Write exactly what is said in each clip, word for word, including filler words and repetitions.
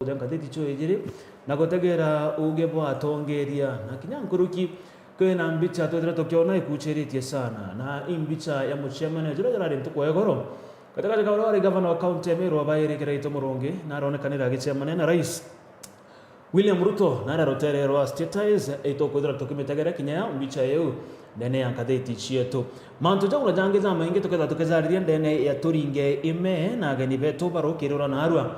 ja ngatheti cio ijiri, na gutegera uuge bwa atongeria, na kinya nkuruki kwina mbicha twethira tukiona ikuchiritie sana, na i mbicha ya mucemanio juria jurari ntuku ya igoro, gatigati ka uria wari gavana wa kaunti ya Meru wa bairi Kiraitu Murungi, na aronekanire agicemania na rais William Ruto, na aria rutere rwa State House, itukwithira tukimitegera kinya ya mbicha iu ndene ya ngatheti cietu. Mantu jau na jangi jamaingi tukethira tukijariria ndene ya Turinge Ime na ageni betu barukirura narua.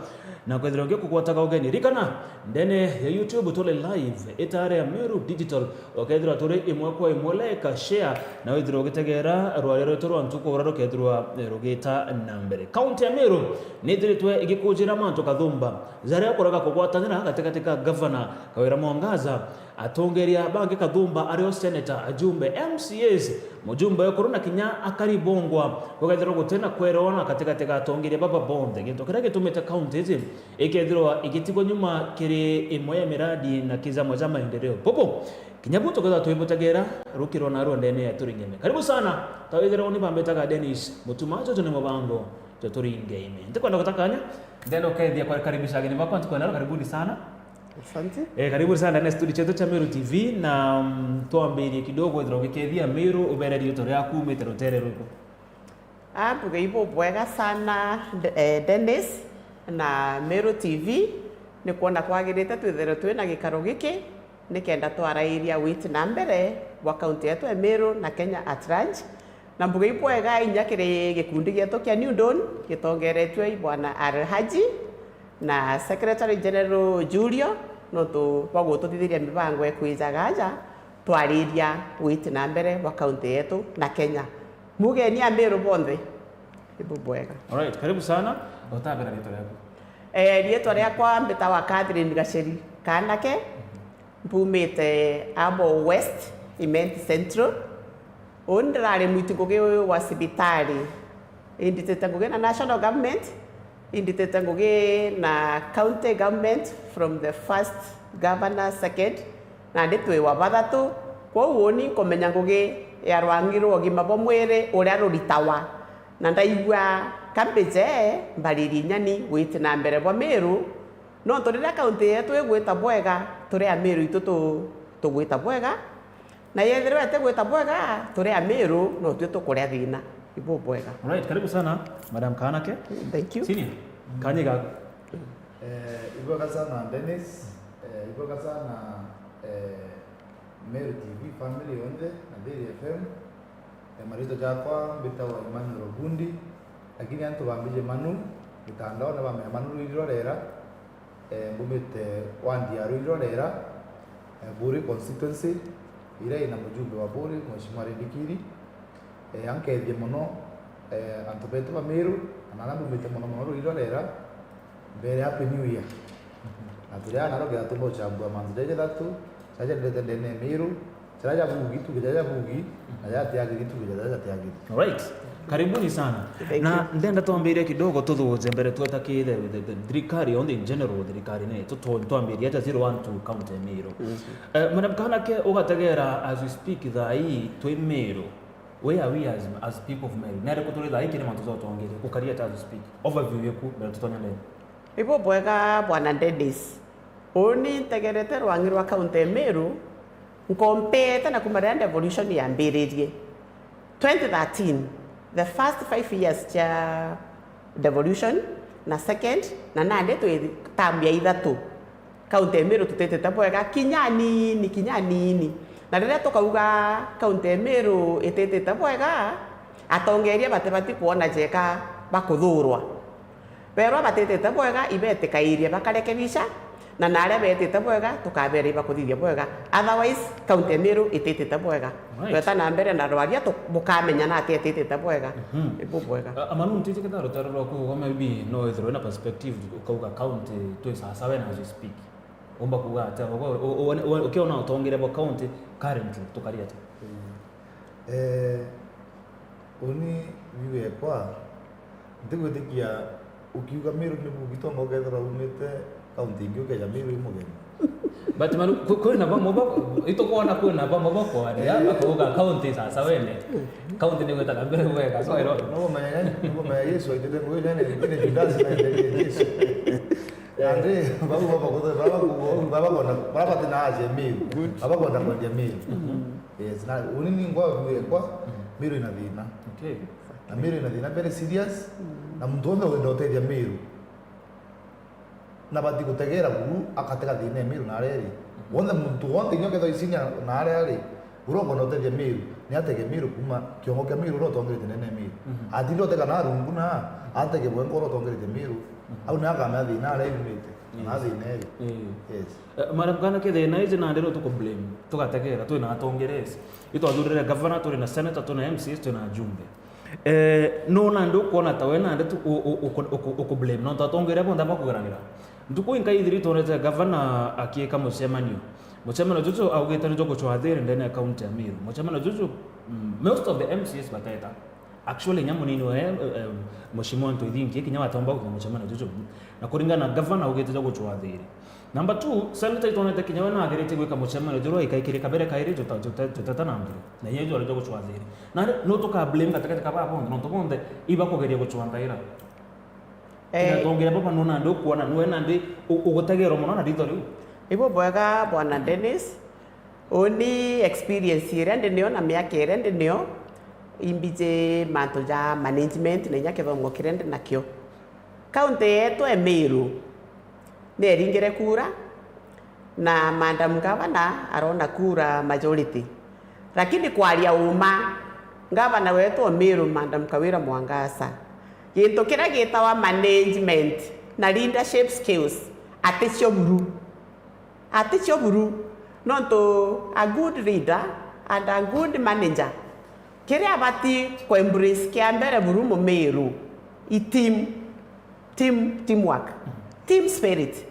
Na kwethira ungi kugwataga ugeni, rikana, ndene ya YouTube tuli live, itare ya Meru Digital, ukethirwa turi imwe kwa imwe, like, share, na withirwe ugitegera rwaria rwetu rwa ntuku uria rukethirwa rugita na mbere. Kaunti ya Meru nithiritwe igikujira mantu kathumba jaria kurega kugwatanira gatigati ka gavana Kawira Mwangaza, atongeria bangi kathumba ario senator, ajumbe, M C As, mujumbe wekuru na kinya akari bongwa, gugethirwa gutina kwerewana gatigati ga atongeria baba bonthe, gintu kiria gitumite kaunti iji ikethirwa igitigwa nyuma kiri imwe ya miradi na kijamwe ja maendeleo. Bubu, kinya bu tukethirwa twibutegera rukirwa narua ndene ya Turingeme. Karibu sana, tawithirwa ni bambitaga Dennis Mutuma, jojo ni mubango jwa Turinge Ime. Ntikwenda guta kanya, ndenda ukethia kwa karibisha ageni bakwa, ntikwenda, karibuni sana. Asante. Eh, karibu sana ndani ya studio chetu cha Meru T V, na, mm, twambirie kidogo, ethira ugikethia Meru, ubere riitwa riaku, umite rutere ruriku? Ah, mbuge ibubwega sana, De-, eh, Dennis na Meru T V, ni kwona kwagirite twithirwe twina gikaro giki, nikenda twarairia witi na mbere bwa kaunti yetu ya Meru na Kenya at large. Na mbuge ibwega inya kiri gikundi gietu kia New Dawn, gitongeretue i Bwana Al Haji na Secretary General Julio, nontu bwa gututhithiria mibango ikwijaga aja, twariria witi na mbere bwa kaunti yetu na Kenya. Mugeni Amiru bonthe, ibubwega. Alright, karibu sana. Utabera riitwa riaku? Eh, riitwa riakwa mbitawa Catherine Gacheri Kanake. Mbumite Abo West, Imenti Central. Uu ndirari mwiti ngugi wa cibitari. Inditite ngugi na national government, inditite ngugi na county government from the first governor, second, nandi twi wa bathatu. Kwou uuni nkumenya ngugi ya rwangi rwa ugima bwa mwiri uria ruritawa, na ndaigua ka mbije mbaririe inya ni witi na mbere bwa Miru, nontu riria kaunti yetu igwita bwega, turi Amiru itu tu-, tugwita bwega, na yethirwa itigwita bwega, turi Amiru no tui tukuria thina. Ibubwega. Alright, karibu sana, Madam Kanake. Thank you. Senior, kanya gaku. Eh, ibwega sana, Dennis. Eh, ibwega sana, eh, Meru T V family yonthe na Daily F M. Eh, maritwa jakwa mbitagwa Emmanuel Ogundi, lakini antu bambije Manu, mitandaone bamenya Manu Rwiri rwa Rera. Eh, mbumite wandi ya Rwiri rwa Rera, eh, Buri constituency, iria ina mujumbe wa Buri, Mheshimiwa Rindikiri. Eh, ankethie mono, eh, antu betu ba Miru, na nana mbumite mono mono Rwiri rwa Rera, mbere Happy New Year. Na turi aa naro kethira tumba guchambua mantu jaja jathatu, jaja jaendete ndene ya Miru, jaria jabugi tuge jaria jabugi, na jaria jatiagiri tuge jaria jatiagiri. Alright. Karibuni sana. Thank you. Na ndenda twambirie kidogo tuthuje mbere tweta ki the, the, the thirikari, on the in general thirikari ni tu-, tu-, twambirie aja zero one to county ya Miru. Mhm. Eh, Madam Kanake, ugategera as we speak thaa ii twi Miru. Where are we as, as people of Meru? Ni ariku turi thaa ii kiri mantu ja utongeria? Gukaria atia as we speak? Overview yeku mbere tutonya ndene. Ibubwega, Bwana Dennis. Uuni ntegerete rwangi rwa kaunti ya Meru, nkompeete na kuma riria devolution yambiririe. Twenty thirteen, the first five years cia devolution, na second, na nandi twi term ya ithatu. Kaunti ya Meru tutitite bwega, kinya anini, kinya anini. Na riria tukauga kaunti ya Meru ititite bwega, atongeria batibati kwona jeka bakuthurwa. Berwa batitite bwega, ibetikairie bakarekebisha, na naria betite bwega, tukabera ibakuthithia bwega. Otherwise, kaunti ya Meru ititite bwega. Right. Tweta na mbere na rwaria tu-, bukamenya naki etitite bwega. Mhm. Ibu bwega. A-, Amanu, ntiji kethira rutaro rwaku uga maybe no ithirwe na perspective ukauga county twi sasawe na as we speak. Umba kuuga atia? Ukiona utongere bwa county currently tukari atia? Eh, uni view ekwa, ntigwitikia ukiuga Meru ni bugi tonga ukethira umite county ingi ukeja Meru i mugeni. But man, kwi-, kwina bamwe ba-, itukwona kwina bamwe bakwaria, bakauga county sasa wene. County ni gwita na mbere bwega, so I don't. Nukumenya, nukumenya Yesu aitite ngugi jene, ngine Judas na Yesu. Nandi bau baba kuthe, baba kugo, baba kwenda, baba batina aje Meru. Baba kwenda kwendia Meru. Yes, na uni ni ngwa kuye kwa Meru ina thina. Okay. Na Meru ina thina very serious. Na muntu wonthe wenda utethia Meru, na bati gutegera buru akatega thina ya Meru na areri. Wonthe muntu wonthe nyo ketho isinya na areri. Uria ukwenda utethia Meru, ni atege Meru kuma kiongo kia Meru uria utongerete nene ya Meru. Atinde utega na rungu na atege bwengo uria utongerete Meru. Au ni akamenya thina aria yumite, na thina eri. Yes. Eh, Madam Kana, kethira na iji nandi no tuku blame, tugategera, twina atongeresi. Itwathurire governor, turi na senator, turi na M C As, turi na ajumbe. Eh, no nandi ukwona ta we nandi tu u-, u-, uku-, uku-, uku blame, nontu atongeria bonthe bakugeranira. Ntuku inkaithiri twonete gavana akiika mucemanio. Mucemanio juju augite ni jugucwa thiri ndene ya kaunti ya Meru. Mucemanio juju, mm, most of the M C As bateta. Actually, nya munini we, eh, eh, Mheshimiwa Ntwithingi, kinya watomba gukinya mucemanio juju. Na kuringana na gavana augite jugucwa thiri. Number two, senator itwonete kinya we nageritie gwika mucemanio juru aikaikiri kabere kairi juta-, juta-, juteta na mbere. Na inya jwari jugucwa thiri. Na no tuka blame gategete ka baba bonthe, nontu bonthe ibakugeria gucwa ndaira. Eh. Kina tongeria baba no nandi ukwona, nwe nandi u-, ugutegerwa mono na ritho riu. Ibo bwega, Bwana Dennis. Uni experience iria ndi nio na miaka iria ndi nio, imbiji mantu ja management na inya kithomo kiria ndi nakio. Kaunti yetu e Meru, ni eringire kura, na Madam Gavana arona kura majority. Lakini kwaria uma, Gavana wetu o Meru, Madam Kawira Mwangaza, gintu kiria gitawa management na leadership skills aticio buru. Aticio buru, nontu a good leader and a good manager, kiria abati ku embrace kia mbere buru Mumiru i team, team, teamwork, team spirit.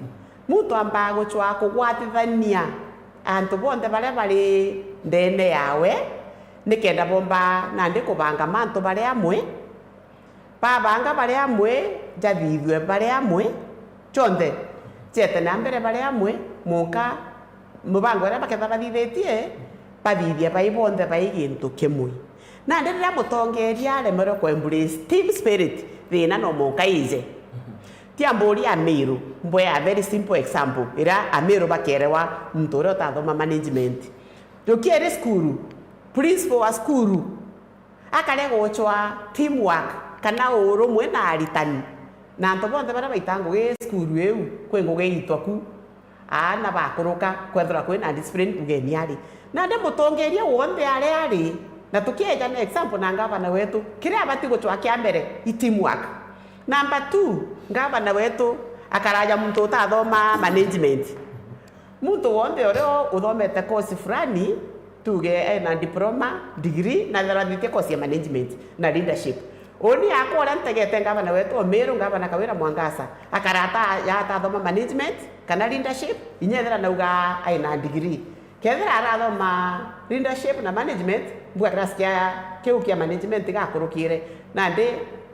Muntu ambaa gucwaa kugwatithania antu bonthe baria bari ndene yawe, nikenda bomba nandi kubanga mantu bari amwe, babanga bari amwe, jathithue bari amwe, jonthe jete na mbere bari amwe, monka mubango uria baketha bathithitie, bathithie bai bonthe bai gintu kimwe. Nandi riria mutongeria aremerwe ku embrace team spirit, thina no monka ije. Tia mburi Amiru, mbwe a very simple example, iria Amiru bakerewa muntu uria utathoma management. Jukieri cukuru, principal wa cukuru, akare gucwa teamwork kana urumwe na aritani, na antu bonthe baria baita ngugi cukuru iu, kwi ngugi iitwa ku, aana bakuruka, kwethirwa kwina discipline ugeni ari. Nandi mutongeria wonthe aria ari, na tukieja na example na ngavana wetu, kiria abati gucwa kia mbere i teamwork. Number two, ngavana wetu akaraja muntu utathoma management. Muntu wonthe uria uthomete course fulani, tuge ena diploma, degree, na etharathitie course ya management na leadership. Uni akwa uria ntegete ngavana wetu o Meru, ngavana Kawira Mwangaza, akarata ya atathoma management kana leadership, inya ethira nauga aina degree. Kethira arathoma leadership na management, mbua class kia kiu kia management gakurukire. Nandi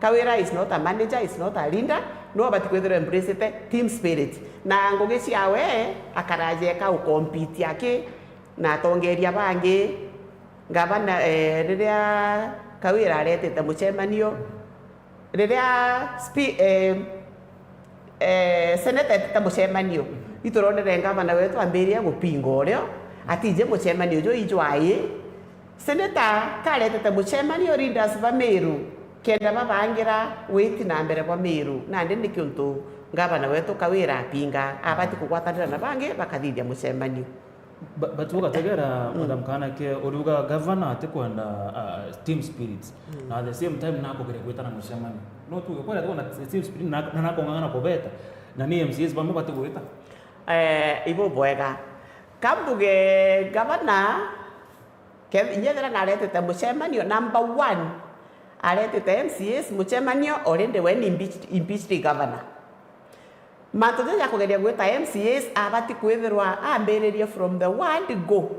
Kawira is not a manager, is not a leader, no abati kwithirwa embracete team spirit. Na ngugi ciawe akaraja eka ucompete aki na atongeria bangi. Ngavana, eh, riria Kawira aretete mucemanio, riria spi-, eh, eh, seneta etete mucemanio, ituronere ngavana wetu ambiriria gupinga urio atiji mucemanio juu ijwai. Seneta karetete mucemanio leaders ba Meru kenda babangira witi na mbere bwa Meru, nandi ni kiuntu ngavana wetu Kawira apinga, abati kugwatanira na bangi bakathithia mucemanio. Ba-, but ugategera, Madam Kanake, uriuga gavana atikwenda, uh, team spirit. Na at the same time nakugeria gwitana mucemanio. No tuge kwenda tukwenda team spirit na, na nakong'ang'ana kubeta. Na ni M C As bamwe batigwita. Eh, ibo bwega. Kambuge gavana, ke-, nyethira naretete mucemanio, number one, aretete M C As mucemanio, already we ni impeached, impeached governor. Mantu jaja ja kugeria gwita M C As abati kwithirwa ambiririe from the word go.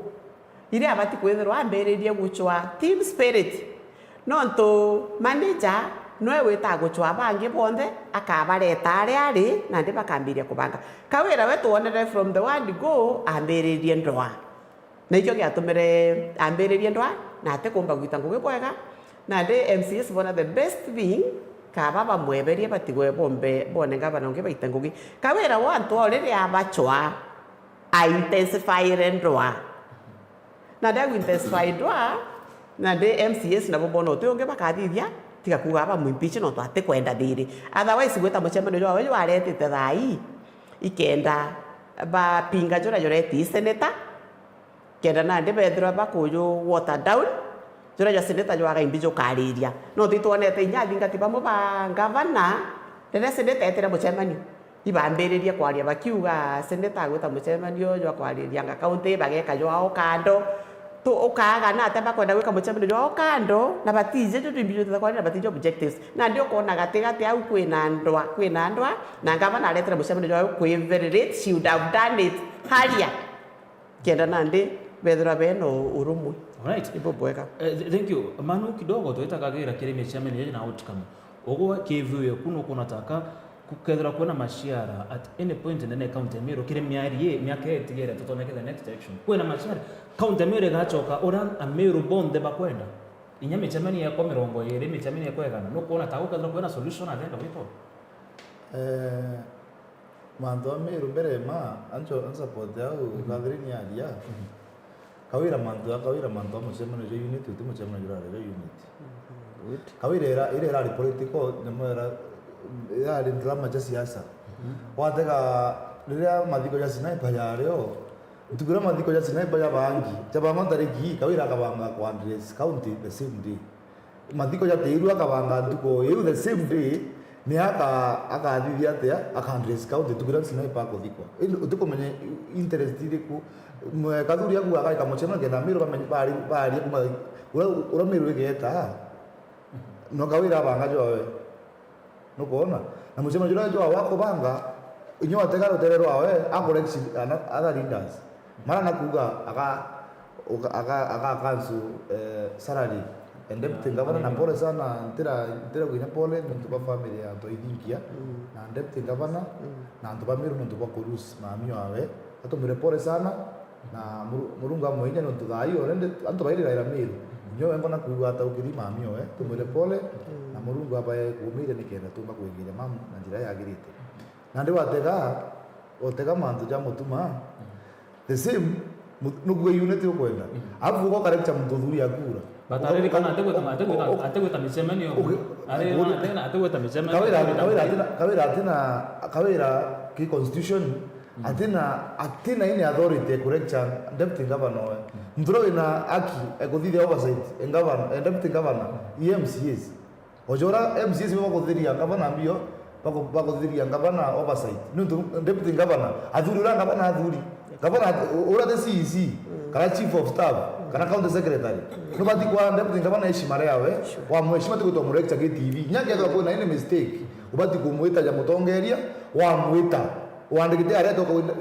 Iria abati kwithirwa ambiririe gucwa team spirit. Nontu manager nwe wita gucwa bangi bonthe, akabareta aria ari, nandi bakambiria kubanga. Kawira we twonere from the word go, ambiririe ndoa. Na ikio giatumire ambiririe ndwaa, na atikumba gwita ngugi bwega. Nandi M C As bona the best thing, Kaba bamweberie batigwe bombe bone ngavana ungi baite ngugi. Kawira wa antu o riria abacwa, a intensifyre ndwa. Na ndia intensify ndwa, na ndi M C As nabo bona uti ungi bakathithia, tiga kuuga bamu impeach nontu atikwenda thiri. Otherwise, gwita mucemanio jwawe jwaretite thaa ii, ikenda bapinga juria juretii senator, kenda nandi bethirwa bakuju water down, juria jwa senator jwaga imbi jukariria. No titwonete inya athingati bamwe ba ngavana, riria senator etire mucemanio, ibambiririe kwaria bakiuga, senator agwita mucemanio jwa kwariria nga county, bageka jwao kando. Tu-, ukaagana atia bakwenda gwika mucemanio jwao kando, na batiji juju imbi jutitha kwaria, na batiji objectives. Nandi ukona gati gati au kwina ndwa, kwina ndwa, na ngavana aretire mucemanio jwao kwi very late, she would have done it haria. Kenda nandi bethirwa bena u-, urumwe. Alright. Ibo bwega. Eh, th-, thank you. Manu, kidogo twita kagira kiri micemanio na outcome. Ugwe kiithuyu ku nukwona taka kukethirwa kwina maciara at any point ndene ya county ya Meru kiri mieri ii, miaka itigere tutoneke the next election. Kwina maciara, county ya Meru igacoka uria Ameru bonthe bakwenda. Inya micemanio yakwa mirongo iri, micemanio yakwa igana. Nukwona ta gukethirwa kwina solution at the end of it all? Eh, Mantu a Meru mbere ma, ancho, ansupport au, Catherine aria. Kawira mantu a, kawira mantu a mucemanio jwa unit, uti mucemanio jurare jwa unit. Good. Kawira ira, ira irari political, nyamo ira, irari drama ja siasa. Watega, riria mathiko ja Sniper yari o, ntuku iria mathiko ja Sniper jabangi, jabangwa ntariki ii, Kawira akabanga ku address county the same day. Mathiko jatiirua akabanga ntuku o iu, the same day, ni aka-, akathithia atia, aka address county ntuku iria Sniper akuthikwa. Indi utikumenya interest iriku. Mwe-, Kathuri akuga agaika mucemanio kenda Meru bamenye, bari-, baria kuma uria, uria Meru igeta. No Kawira abanga jwawe. Nukwona? Na mucemanio juria jwawe akubanga, inya watega rutere rwawe, acorrect ana-, other leaders. Mara na kuuga aga, uga-, aga, aga cancel, eh, salary. And deputy governor, na pole sana, ntira, ntira kuina pole nontu bwa family ya Toithinkia, na deputy governor, na antu ba Meru nontu bwa kurus mamio awe. Atumire pole sana, na Muru-, Murungu amwenya nontu thaa ii already antu bairiraira Meru. Nyo wengwa na kuigua ataukiri mamio we, tumwire pole, na Murungu abae kuumire nikenda tumba kwingira mamu na njira yagirite. Nandi watega, watega mantu ja mutuma, the same, mu-, nukuga unity ukwenda. Alafu ugo correct muntu uthuri akura. But ariri kana atigweta, atigweta, atigweta micemanio. Ari, atigweta micemanio. Kawira, Kawira atina, Kawira atina, Kawira ki constitution, atina, atina any authority ya correct deputy governor we. Muntu uria wina haki ya kuthithia oversight, e governor, e deputy governor, i M C As. Oja uria M C As ibo bakuthiria ngavana mbio, baku-, bakuthiria ngavana oversight. Niuntu deputy governor, athuri uria ngavana athuri. Ngavana at-, u-, uria the C E C, kana chief of staff, kana county secretary. Nubati kwa deputy governor heshima riawe, wamweshima ti gwita umurecture ki T V. Inya kethirwa kwina any mistake, ubati kumwita ja mutongeria, wamwita. Wandikite areta uka-,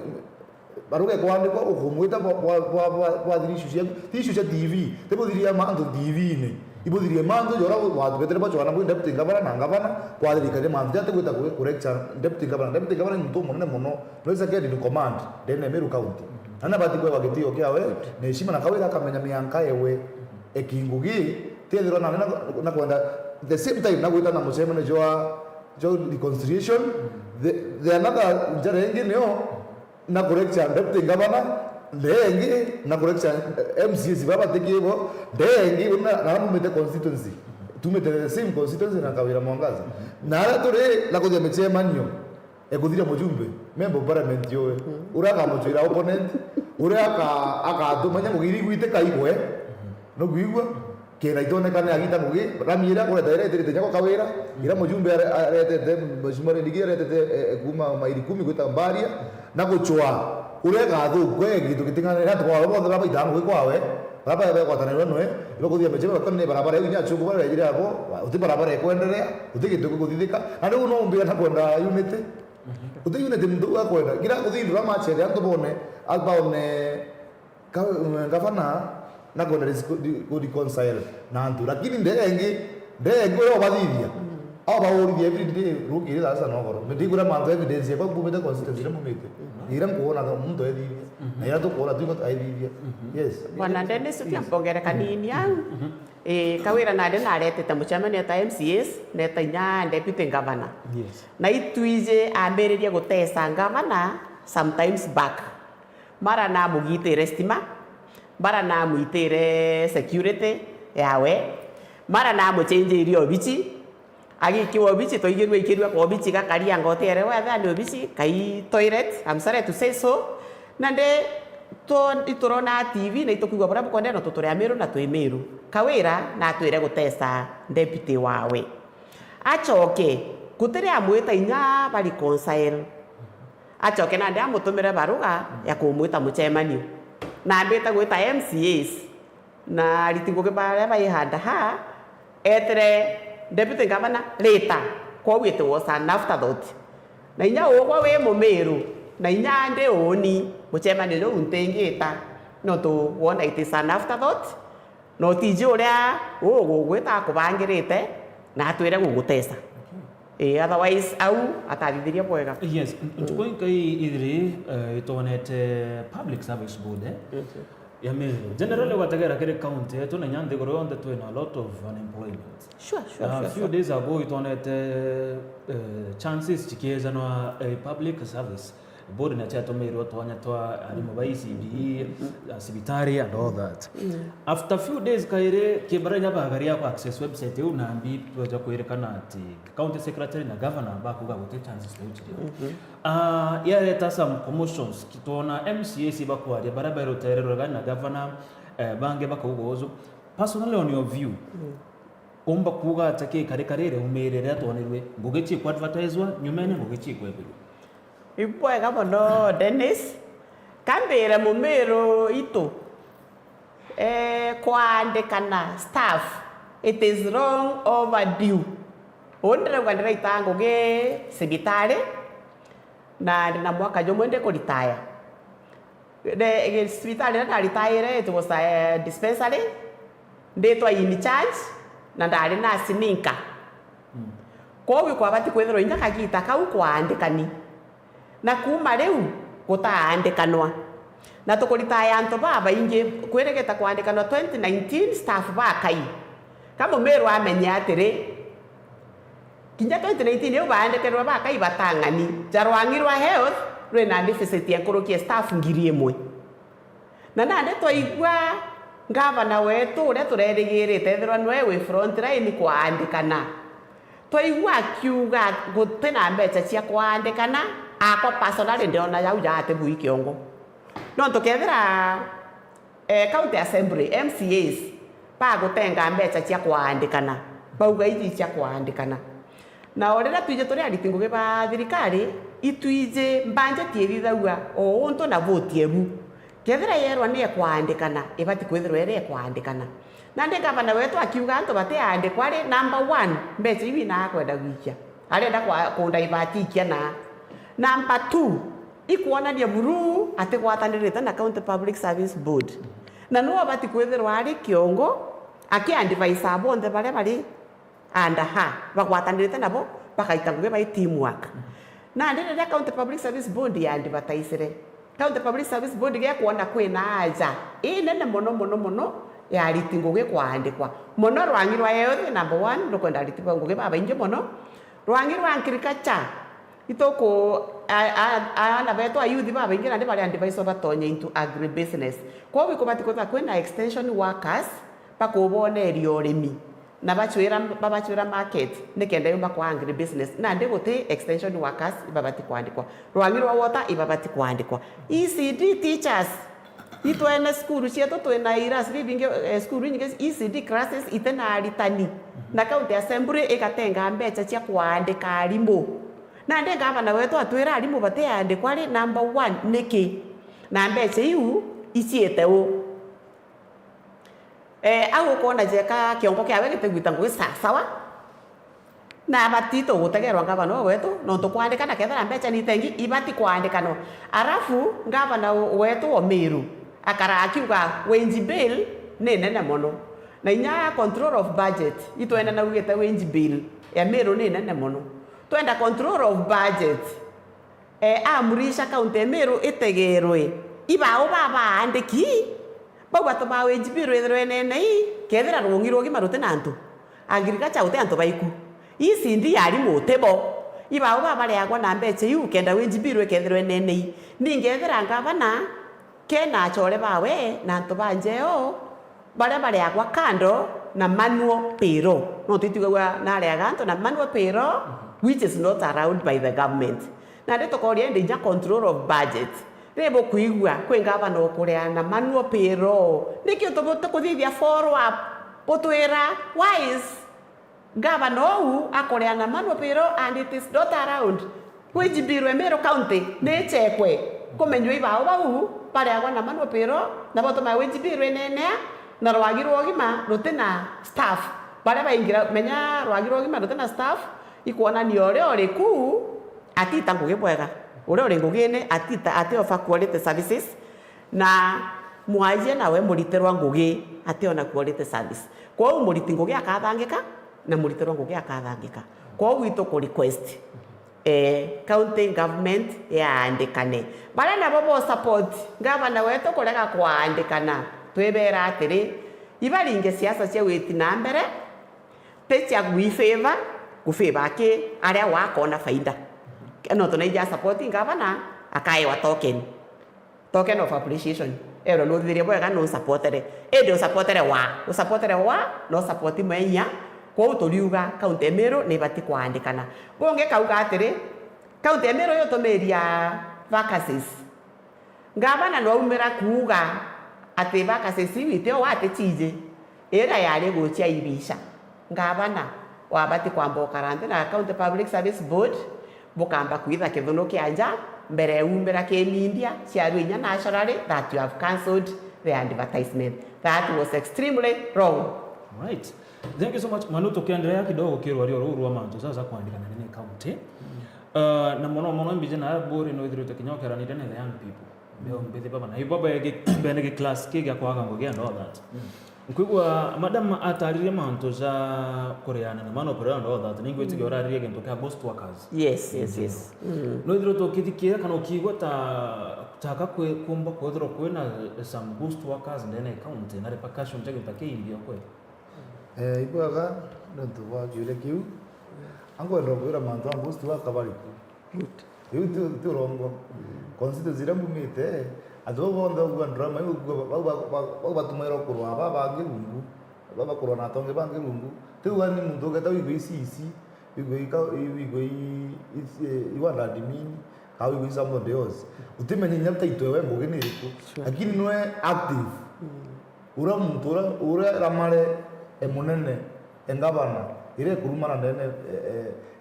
Baruga ikwandikwa, ukumwita bwa, bwa, bwa, bwa, bwathiri issue ciaku. Ti issue cia T V. Ti buthiria mantu T V-ini. Ibuthirie mantu jora watubetire bwachwana bwi deputy governor na governor, kwathirikania mantu jati gwita ku-, kurecture deputy governor. Deputy governor ni muntu umunene muno. No second in command ndene ya Meru County. Na nabati kwewa gitio kiawe, na heshima na Kawira akamenya mianka ewe. Ekingugi, tethirwa na, na, na kwenda the same time na gwita na mucemanio jwa, jwa reconciliation. The, the another njara ingi nio, na kurecture deputy governor, ndengi na kurecture M C As baba batikibo, ndengi na, na mumite constituency. Tumite the same constituency na Kawira Mwangaza. Na aria turi na kuthia micemanio, ekuthiria mujumbe, member of parliament yowe. Uria akamuchwira opponent, uria aka-, akatumanya mugiri gwitika igwe. Nukwigua? Kenda itonekane agita ngugi, rami iria akureta iria itirite nyako Kawira, iria mujumbe are-, aretete, mheshimiwa Rindigi aretete, eh, eh, kuma maili kumi gwita Mbaria, na guchwa uria igathukwe gintu giting'anire antu bawe bonthe baria baitaga ngugi kwawe, baria baria bagwatanirwe nwe, ibakuthia mechebe bakone barabara iu inya achungu baria bejire abo, uti barabara ikwenderea, uti gintu gikuthithika, na riu no umbira na kwenda unity. Uti unity muntu uu akwenda, kira kuthindura machere antu bone, a-, baone Ka-, ngavana nakwenda ris-, ku-, ku-, reconcile na antu, lakini ndengi, ndengi uria ubathithia. Aba baurithia every day, rukiri thaa sita nogoro. Ndigura mantu evidence yakwa kumite constituency iria mumite. Iria nkuona ka muntu ethithia. Na iria tukuona twiko aithithia. Yes. Bwana Dennis, utia mpongere kanini au. Eh, Kawira nandi naretete mucemanio eta M C As, neta inya deputy governor. Yes. Na itwiji ambiririe gutesa governor sometimes back. Mara namugitire stima, mara namwitire security yawe, mara namuchenjirie obichi, agikiwa obichi, twaigirue aikirua kwa obichi gakaria ngotere wethani obichi, kai toilet, I'm sorry to say so. Na ndi to, iturona T V na itukwigua buria bukwendera nontu turi Amiru na twi Miru. Kawira natwire gutesa deputy wawe. Acoke, gutiri amwita inya ba reconcile. Acoke nandi amutumire baruga ya kumwita mucemanio. Na ambite gwita M C As na ariti ngugi baria bai handa ha, etire deputy governor later, kwou it was an afterthought. Na inya ugwe wi Mumiru, na inya ndi uuni, mucemanio juu ntingita, nontu wona it is an afterthought, na utiji uria ugugwita akubangirite, na atwire gugutesa. Eh, otherwise, au atathithiria bwega. Yes, n-, ntuku inkai ithiri, eh, itwonete Public Service Board, eh, ya Meru. Generally, ugategera kiri county yetu na inya nthiguru yonthe twina a lot of unemployment. Sure, sure, sure, sure. A few days ago itwonete, eh, chances chikiejanwa, eh, public service board na chiatumirwe twanya twa arimu ba E C D, a cibitari and all that. After few days kairi, kibara inya bagaria ku access website iu nambi tweja kwirikana ati county secretary na governor bakuga guti chances ta iu chirio. Ah, yareta some commotions, kitwona M C As bakwaria, baria bairutererwe na governor, eh, bangi bakauga uju. Personally, on your view, umba kuuga atia ki kari kari riumirire riria twonirue ngugi chikwa advertiswa, nyumene ngugi chikwebirua? Ibwega mono, Dennis. Kambire Mumiru itu, eh, kwaandikana staff, it is long overdue. Uu ndirauga ndiraita ngugi cibitari, na ndina mwaka jumwe ndikuritaya. Cibitari iria ndaritaire, it was a dispensary, nditwa in charge, na ndari nurse ninka. Kwogu ikwabati kwithirwa inya kagita kau kwaandikani. Na kuuma riu, gutaaandikanwa. Na tukuritaya antu babaingi, kwirigite kwaandikanwa twenty nineteen staff bakai. Ka Mumiru amenye atiri, kinya twenty nineteen iu baandikanirwe bakai batang'ani, ja rwang'i rwa health rwina deficit ya nkuruki ya staff ngiri imwe. Na nandi twaigua ngavana wetu uria turerigirite ethirwa nwe wi front line kwaandikana, twaigua akiuga guti na mbecha cia kwaandikana, akwa personally ndiona jau jaati bui kiongo. Nontu kethira, eh, county assembly, M C As, bagutenga mbecha cia kwaandikana, bauga iji cia kwaandikana. Na o riria twiji turi ariti ngugi ba thirikari, itwiji mbanjeti ithithagua o untu na voti ebu. Kethira yerwa ni ekwaandikana, ibati kwithirwa iri ekwaandikana. Nandi ngavana wetu akiuga antu batiaandikwa ri, number one, mbecha iu inaa kwenda gwikia. Arenda kwa, kunda ibati ikia naa. Number two, ikwonania buru atigwatanirite na County Public Service Board. Na nuu abati kwithirwa ari kiongo, akiadvise bonthe baria bari under her, bagwatanirite nabo, bakaita ngugi bai teamwork. Nandi riria County Public Service Board ya advertisire, County Public Service Board gekwona kwina aja inene mono, mono, mono ya ariti ngugi kwaandikwa. Mono rwang'i rwa health, number one, rukwenda ariti ba ngugi babaingi mono. Rwang'i rwa agriculture, ituku, a-, a-, aana betu a youth babaingi nandi bari advised batonye into agribusiness. Kwogu ikubati kwithirwa kwina extension workers bakuboneria urimi. Na bachwira, babachwira market, nikenda yumba kwa agribusiness. Nandi guti extension workers ibabati kwandikwa. Rwang'i rwa water ibabati kwandikwa. E C D teachers, itwene cukuru cietu twina irasi bibingi, eh, cukuru inyingi E C D classes itina aritani. Na county assembly igatenga mbecha cia kwandika arimu. Nandi ngavana wetu atwira arimu batiandikwa ri, number one, niki? Na mbecha iu iciite u? Eh, au ukwona jeka kiongo kiawe gitigwita ngugi sawasawa, na abati tugutegerwa ngavana wetu, nontu kwandikana kethira mbecha ni itengi, ibati kwandikanwa. Arafu ngavana wetu wa Meru akara akiuga wage bill ni nene mono. Na inya control of budget, itwenda naugite wage bill ya Meru ni nene mono. Twenda control of budget. E, amrisha kaunti ya Meru itegerwe ibau baba aandiki, bau batu ba wage bill ithirwe nene ii, kethira rwongi rwa ugima ruti na antu, agriculture uti antu baiku, E C D arimu uti bo, ibau baba bareagwa na mbecha iu kenda wage bill ikethirwe nene ii. Ningi ethira ngavana kena achore bawe na antu ba njeo, baria bareagwa kando na manual payroll. No twitugagua nareaga antu na manual payroll, which is not allowed by the government. Nandi tukoria indi inya control of budget. Ri bukwigua kwi ngavana ukurea na manual payroll, niki tukuthithia follow up? Butwira, why is Gavana uu akorea na manual payroll and it is not allowed. Wage bill e Meru County ni ichekwe kumenywa ibau bau bareagwa na manual payroll, na botuma wage bill inenea, na rwagi rwa ugima ruti na staff. Baria baingira, menya rwagi rwa ugima ruti na staff, ikwonania uria uri ku atita ngugi bwega. Uria uri ngugine atita, ati offer quality services, na mwajie nawe muritirwa ngugi ationa quality service. Kwou muriti ngugi akathangika, na muritirwa ngugi akathangika. Kwou gwitu ku request, eh, county government yaandikane. Baria nabo bo support gavana wetu kurega kwaandikana, twibera atiri, ibaringe siasa cia witi na mbere, ti cia gwi favor, gu favor ki aria wakona faida. No tunaija support gavana, akaewa token. Token of appreciation. Erwe nuthithirie bwega, nunsapotere. Indi usapotere wa? Usapotere wa? No support mwenya. Kwou turiuga county ya Meru ni ibati kwaandikana. Bungi kauga atiri, county ya Meru yutumiria vacancies. Ngavana nwaumira kuuga ati vacancies iu itio wati ciji. Iria yari gucia ibica. Ngavana, wabati kwamba ukara nthi na County Public Service Board, bukamba kwitha kithunu kia nja, mbere ya umbira ki media, ciarua inya naturally that you have cancelled the advertisement. That was extremely wrong. Right. Thank you so much. Manu, tukiendelea kidogo kirwario ruu rwa mantu sasa kuandikana ni county. Uh, na mono mono mbiji na buri no ithirite kinya ukeranire na the young people. Mbeo mbithi baba na ibo begi bene gi class ki gia kwaga ngugi and all that. Nkwigua madam ataririe mantu ja kureana na mano kureana and all that. Ningwitikia uraririe gintu kia ghost workers. Yes, yes, yes. No ithirwe tukithikiria kana ukiigua ta taka kwi kumba kwithirwa kwina some ghost workers ndene ya county na repercussion ja gintu kiu imbia kweli. Eh, ibwega nontu bwa kiuria kiu. Ankwenda kwira mantu a ghost worker bari ku. Good. Iu ti, ti urongo. Constituency iria mbumite, antu bau bonthe ugua drama iu, ugua bau ba, ba, bau batumairwa kurwa aba bangi rungu, aba bakurwa na atongi bangi rungu. Ti uga ni muntu ugeta wigwe ici ici, wigwe ika, wigwe i, i, i, iwanda admin, ka wigwe i somebody else. Utimenye inya title ewe ngugi ni iriku. Sure. Lakini nwe active. Uria muntu uria, uria ramare e munene, e ngavana, iria ikurumana ndene, e,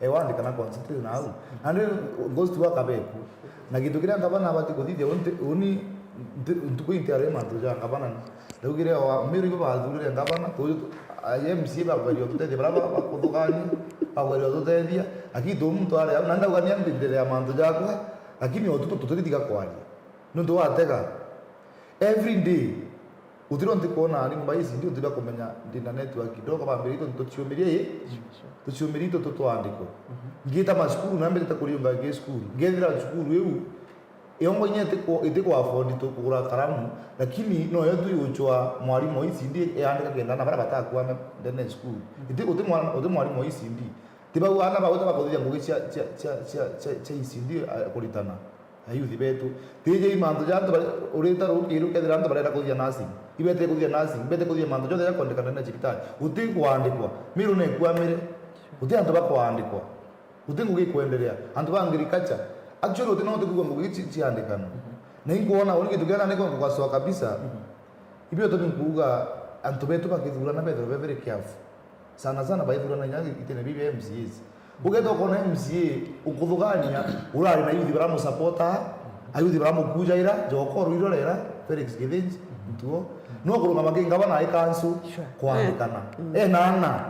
e, e wandi kana constituency na au. Nandi ghost worker beku. Na gintu kiria ngavana abati kuthithia, uni, uni, nti-, ntuku inti ari mantu ja ngavana. Ndaugire o Meru ibo bathurire ngavana, tu, tu, a M C A bakugeria ututethia, baria ba, bakuthugania, bakugeria ututethia, lakini tu muntu ari au, na ndauga ni ambindire ya mantu jakwa, lakini o tu, tu, tutitiga kwaria. Nontu watega, every day, utiro ntikwona arimu ba E C D, utira kumenya ndina network kidogo, bambiririe tu, tuciumirie i, tuciumirie tu, tu, twandikwe. Ngita macukuru, na mbirite kuriunga ngi cukuru. Ngethira cukuru iu, yongo inya itiku, itiku afford tu kugura karamu, lakini no yo tu yuchwa mwarimu wa E C D yandika kenda na baria batakwame ndene ya cukuru. Iti, uti mwana, uti mwarimu wa E C D. Ti bau ana bauta bakuthithia ngugi cia, cia, cia, cia, cia, cia E C D, a, kuritana. Ayuthi betu. Tiji mantu ja antu bari, urita rukiru kethira antu barenda kuthia nursing. Ibete kuthia nursing, ibete kuthia mantu jonthe ja kwandika ndene ya cibitari. Uti kwandikwa. Miru ni kwamire. Uti antu ba kwandikwa. Uti ngugi ikwenderea. Antu ba agriculture. Actually, uti no uti kugua ngugi ci-, ciandikana. Na inkuona uri gitu kiana niko ngugacoa kabisa. Ibio tu nkuuga antu betu bakithurana bethirwe be very careful. Sana sana baithurana inya itene bibi M C As. Ugeta ukona M C A ukuthugania, urari na yuthi baramusapota, ayuthi baramukujaira, joko ruirorera, Felix Githinji, ntuo. No kurungama ki ngavana ai kansu, sure, kwandikana. Mm. Ena ana.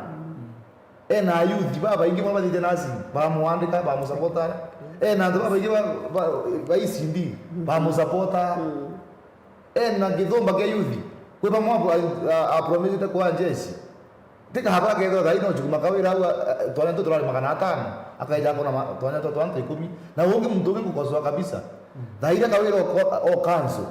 Ena ayuthi babaingi mono bathite nursing, baramwandika, bamusapota. Ena antu babaingi ba, ba, ba E C D, bamusapota. Mm. Ena githumba kia yuthi, Bamwe a, a, a promisete kwa jeshi. Tika haba akethwa thaai no chukuma kawira au, a, a, twana tu turari magana atano, akaija akona ma-, twana tu twana ikumi. Na ungi muntu ungi ngukosoa kabisa. Thaai iria kawira o, o cancel,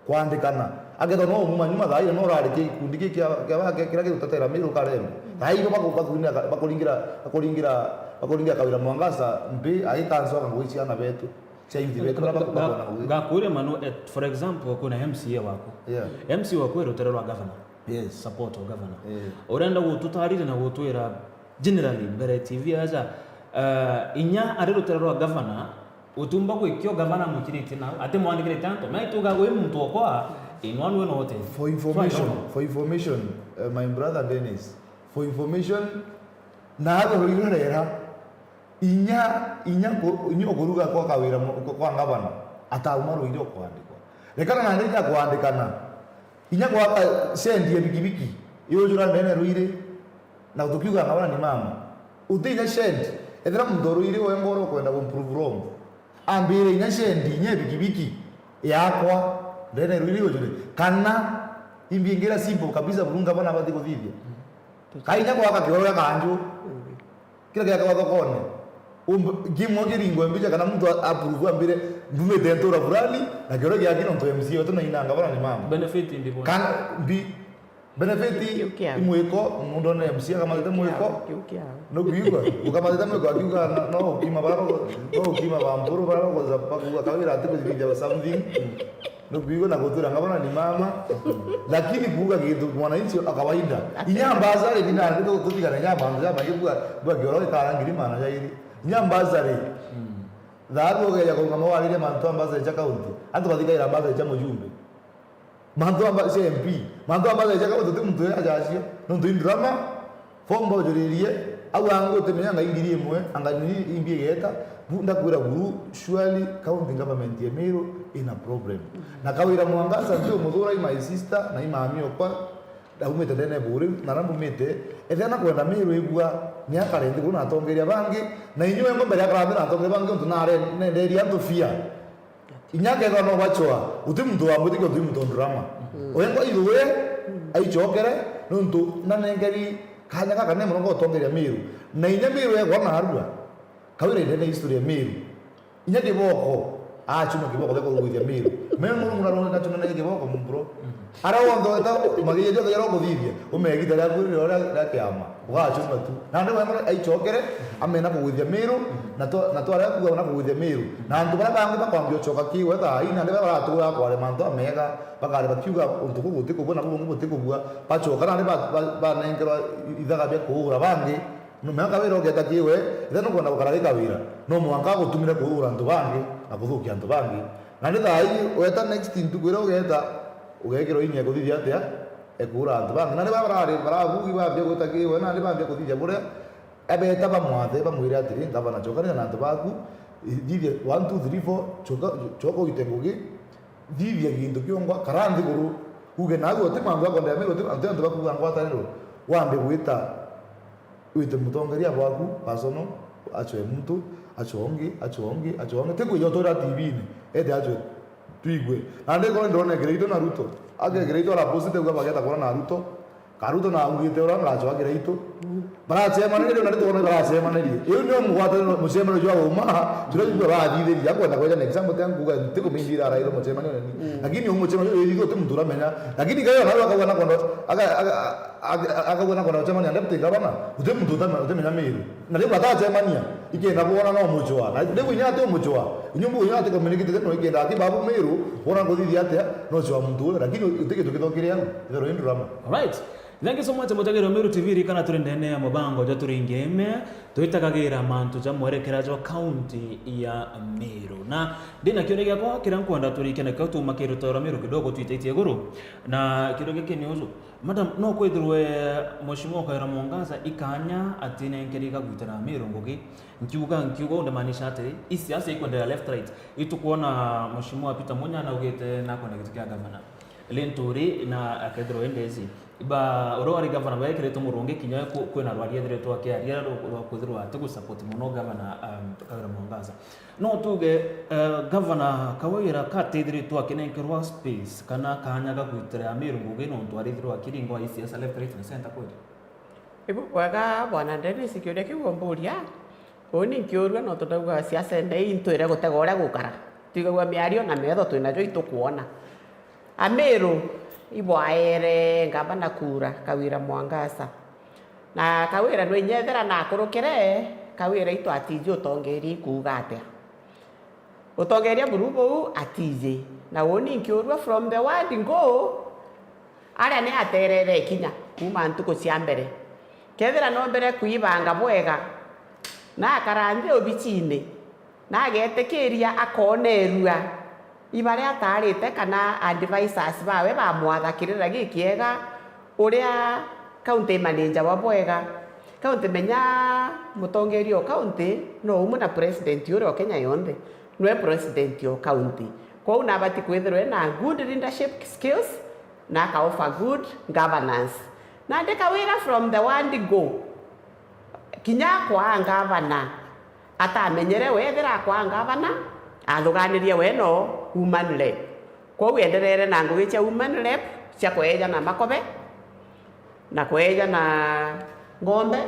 kwandikana. Akethwa no umuma nyuma thaai iria no urari ki-, gikundi ki kia, kia, kia, kiria gigutetera Miru karembe. Thaai ibo baku-, bakuringira, bakuringira, bakuringira, bakuringira Kawira Mwangaza mbi, agi cancel aka ngugi ciana betu, cia youth betu, bara baku-, bakona ngugi. Ngakuria Manu, eh, for example, kwina M C A waku. Yeah. M C A waku e rutere rwa governor. Yes. Support o governor. Eh. Urenda gututarire na gutwira generally mbere T V aja, eh, inya ari rutere rwa governor, utumba gwikio governor amwikirite nau, ati mwandikirite antu, na ituga gwi muntu okwa, in one way or the other. For information, for information, eh, my brother Dennis, for information, na abe ruirorera, inya, inya ku-, inya ukuruga kwa Kawira mu-, kwa ngavana, atauma ruire ukwandikwa. Rekana na inya kwandikana, inya gwaka sendi ya bikibiki, yujura ndene ruiri, na tukiuga ngavana ni mama. Uti inya sendi, ethira muntu ruiri wengwa uria ukwenda ku improve wrong, ambire inya sendi, inya bikibiki yakwa, ndene ruiri yujure. Kana, imbingira simple kabisa, buru ngavana abati kuthithia. Ka inya gwaka kioro gia kanju, kira giakagwa thokone. Umb-, kimwe kiringwe mbicha kana muntu a-, approve ambire, "Mbumite ntura fulani, na kioro giaki nontu M C A wetu na inanga bana ni mama." Benefit ndi bona. Kana mbi-, benefit Kiu kiao. Imwiko, mundu one M C A akamatite mwiko. Kiu kiao. No kuigua, ukamatite mwiko akiuga, "No, no ukima bara, no ukima ba mpuru bara, kuza pakuga kawira ati kuthithia something." No kuigua na gutwira ngavana ni mama. Lakini kuuga kintu mwananchi wa kawaida. Inya mbasari ni nani tu-, tutigane inya mantu ja maingi bua, bua kioro gikara ngiri magana jairi. Inya mbasari. Thaari ugeja kurungama waririe mantu a mbasari ja county. Antu bathikaira mbasari ja mujumbe. Mantu a mba-, ja M P. Mantu a mbasari ja county ti muntu uria ajacio. Nontu i drama. Form baujuririe, au angi utimenya anga ingiri imwe, anga ni imbi igeta, bu-, ndakwira buru, surely county government ya Meru ina problem. Na Kawira Mwangaza ndio muthura i my sister, na i mami okwa, ndaumite ndene buri, na na mbumite, ethia na kwenda Meru igua, ni akare nthiguru na atongeria bangi, na inyuwe ngo mbere akara nthi na atongeria bangi, untu nare, nenderia antu fear. Inya kethwa no bachwa, uti muntu wa mwitikia uti muntu ndurama. Wengwa ithuwe, aichokere, nontu nanengeri kanya gaka ne muno gotongeria Meru. Na inya Meru egwa narua. Kawira indene history ya Meru. Inya kiboko, achuma kiboko gya kugwithia Meru. Me Murungu na rwoneka chuma na kiboko, mumburo. Ara wonthe weta, magija jonthe jara ukuthithia, umegita riaku riria ria kiama, ugachuma tu. Nandi wengwa aichokere, amena kugwithia Meru, na twa-, na twaria kuuga na kugwithia Meru. Na antu baria bangi bakwambia uchoka kiwe thaa ii, nandi baria baratuura kware mantu amega, bakare bakiuga untu kuu gutikubua, na buu bungi butikubua, bachoka nandi ba-, ba-, banenkerwa ithaga bia kuura bangi. No mwanka wira ugeta kiwe, ithe nukwenda gukara gi Kawira, no mwanka agutumire kuura antu bangi, na kuthukia antu bangi. Nandi thaa ii, weta next ntuku iria ugeta, ugekirwa inya kuthithia atia? Ekuura antu bangi. Nandi ba barari, barabugi bambia gwita kiwe, nandi bambia kuthithia buria, abeta bamwathe, bamwire atiri, "Ngavana, chokania na antu baku, thithia one, two, three, four, choka, choka uite ngugi, thithia gintu kiongwa, kara nthiguru, uge naagwe uti mantu akwendea Meru, uti, uti antu bakuga ngwataniro, wambe gwita." Wite mutongeria bwaku personal, achwe muntu, achwe ungi, achwe ungi, achwe ungi. Ti kwija utwira T V-ini, ete achwe twigue. Nandi korwo ndona Kiraitu na Ruto. Ake Kiraitu arapostite uga bageta kura na Ruto. Ka Ruto na augite ura ngachwa Kiraitu. Baracemanirie riu na nitwona baracemanirie. Iu nio mugwataniro mucemanio jwa uma, juria jugua bathithiria. Akwenda kweja na example tia nguga, ntikumimbira arairo mucemanio ni. Lakini u mucemanio uyu ithu ti muntu uramenya. Lakini kayo nawe akauga na kwenda, aka-, aka-, Ag-, ag-, akauga na kwenda gucemania na deputy governor, uti muntu utame-, utimenya Meru. Na riu batacemania, ikenda bwona no mucwa. Na riu inya ati umucwa, inya mbu inya ati communicate no ikenda ati babu Meru, bona kuthithia atia, no cwa muntu uria, lakini uti kintu kithokire au, itherwa i drama. Alright. Thank you so much, Mutegeri wa Meru T V, rikana turi ndene ya mubango ja turi ngeme, twitagagira mantu ja mwerekera jwa county ya Meru. Na ndina kiuria giakwa kiria nkwenda turike nakio tuma kirutoro Meru kidogo twitaitie iguru. Na kiuria giki ni uju. Madam, no kwithirwe Mheshimiwa Kawira Mwangaza ikanya atinenkeri gagwitira Meru ngugi. Nkiuga, nkiuga uu ndimaanisha atiri, i siasa ikwenderea left right. Itukwona Mheshimiwa Peter Munya naugite nakwenda giti kia gavana. Linturi na akethirwa indezi. Ba, uria wari gavana baekiritwe Murungi kinya ku-, kwina rwari ethiritwe akiaria rwa, rwa kwithirwa ati gu support mono gavana, um, Kawira Mwangaza. No tuge, eh, gavana Kawira katithiritwe akinenkerwa space kana kanya ga gwitira Amiru ngugi nontu arithirwa akiringwa i siasa left, right na center kweli? Ibu bwega, Bwana Dennis, kiuria kiu umburia. Uu ni nkiurua, nontu ndauga siasene ii intwire gutega uria gukara. Twigagua miario na metho twinajo itukwona. Amiru ibwaere ngavana kura, Kawira Mwangaza. Na Kawira nwinyethera nakurukire, Kawira itwatiji utongeria ikuuga atia. Utongeria buru buu atiji. Na uni nkiurua from the word go, aria ni aterere ikinya kuuma ntuku cia mbere. Kethira nombere kwibanga bwega, na akara nthi obichini, na agetikiria akonerua ibaria ataarite kana advisors bawe bamwathakirira gikiega, uria county manager wa bwega. County menya mutongeria o county no umwe na president uria o Kenya yonthe, nwe president o county. Kwou nabati kwithirwa ena good leadership skills na aka offer good governance. Nandi Kawira from the word go, kinya akwaa ngavana, atamenyere we ethira akwaa ngavana, athuganirie we no woman rep. Kwou enderere na ngugi cia woman rep cia kweejana makobe na kweejana ng'ombe,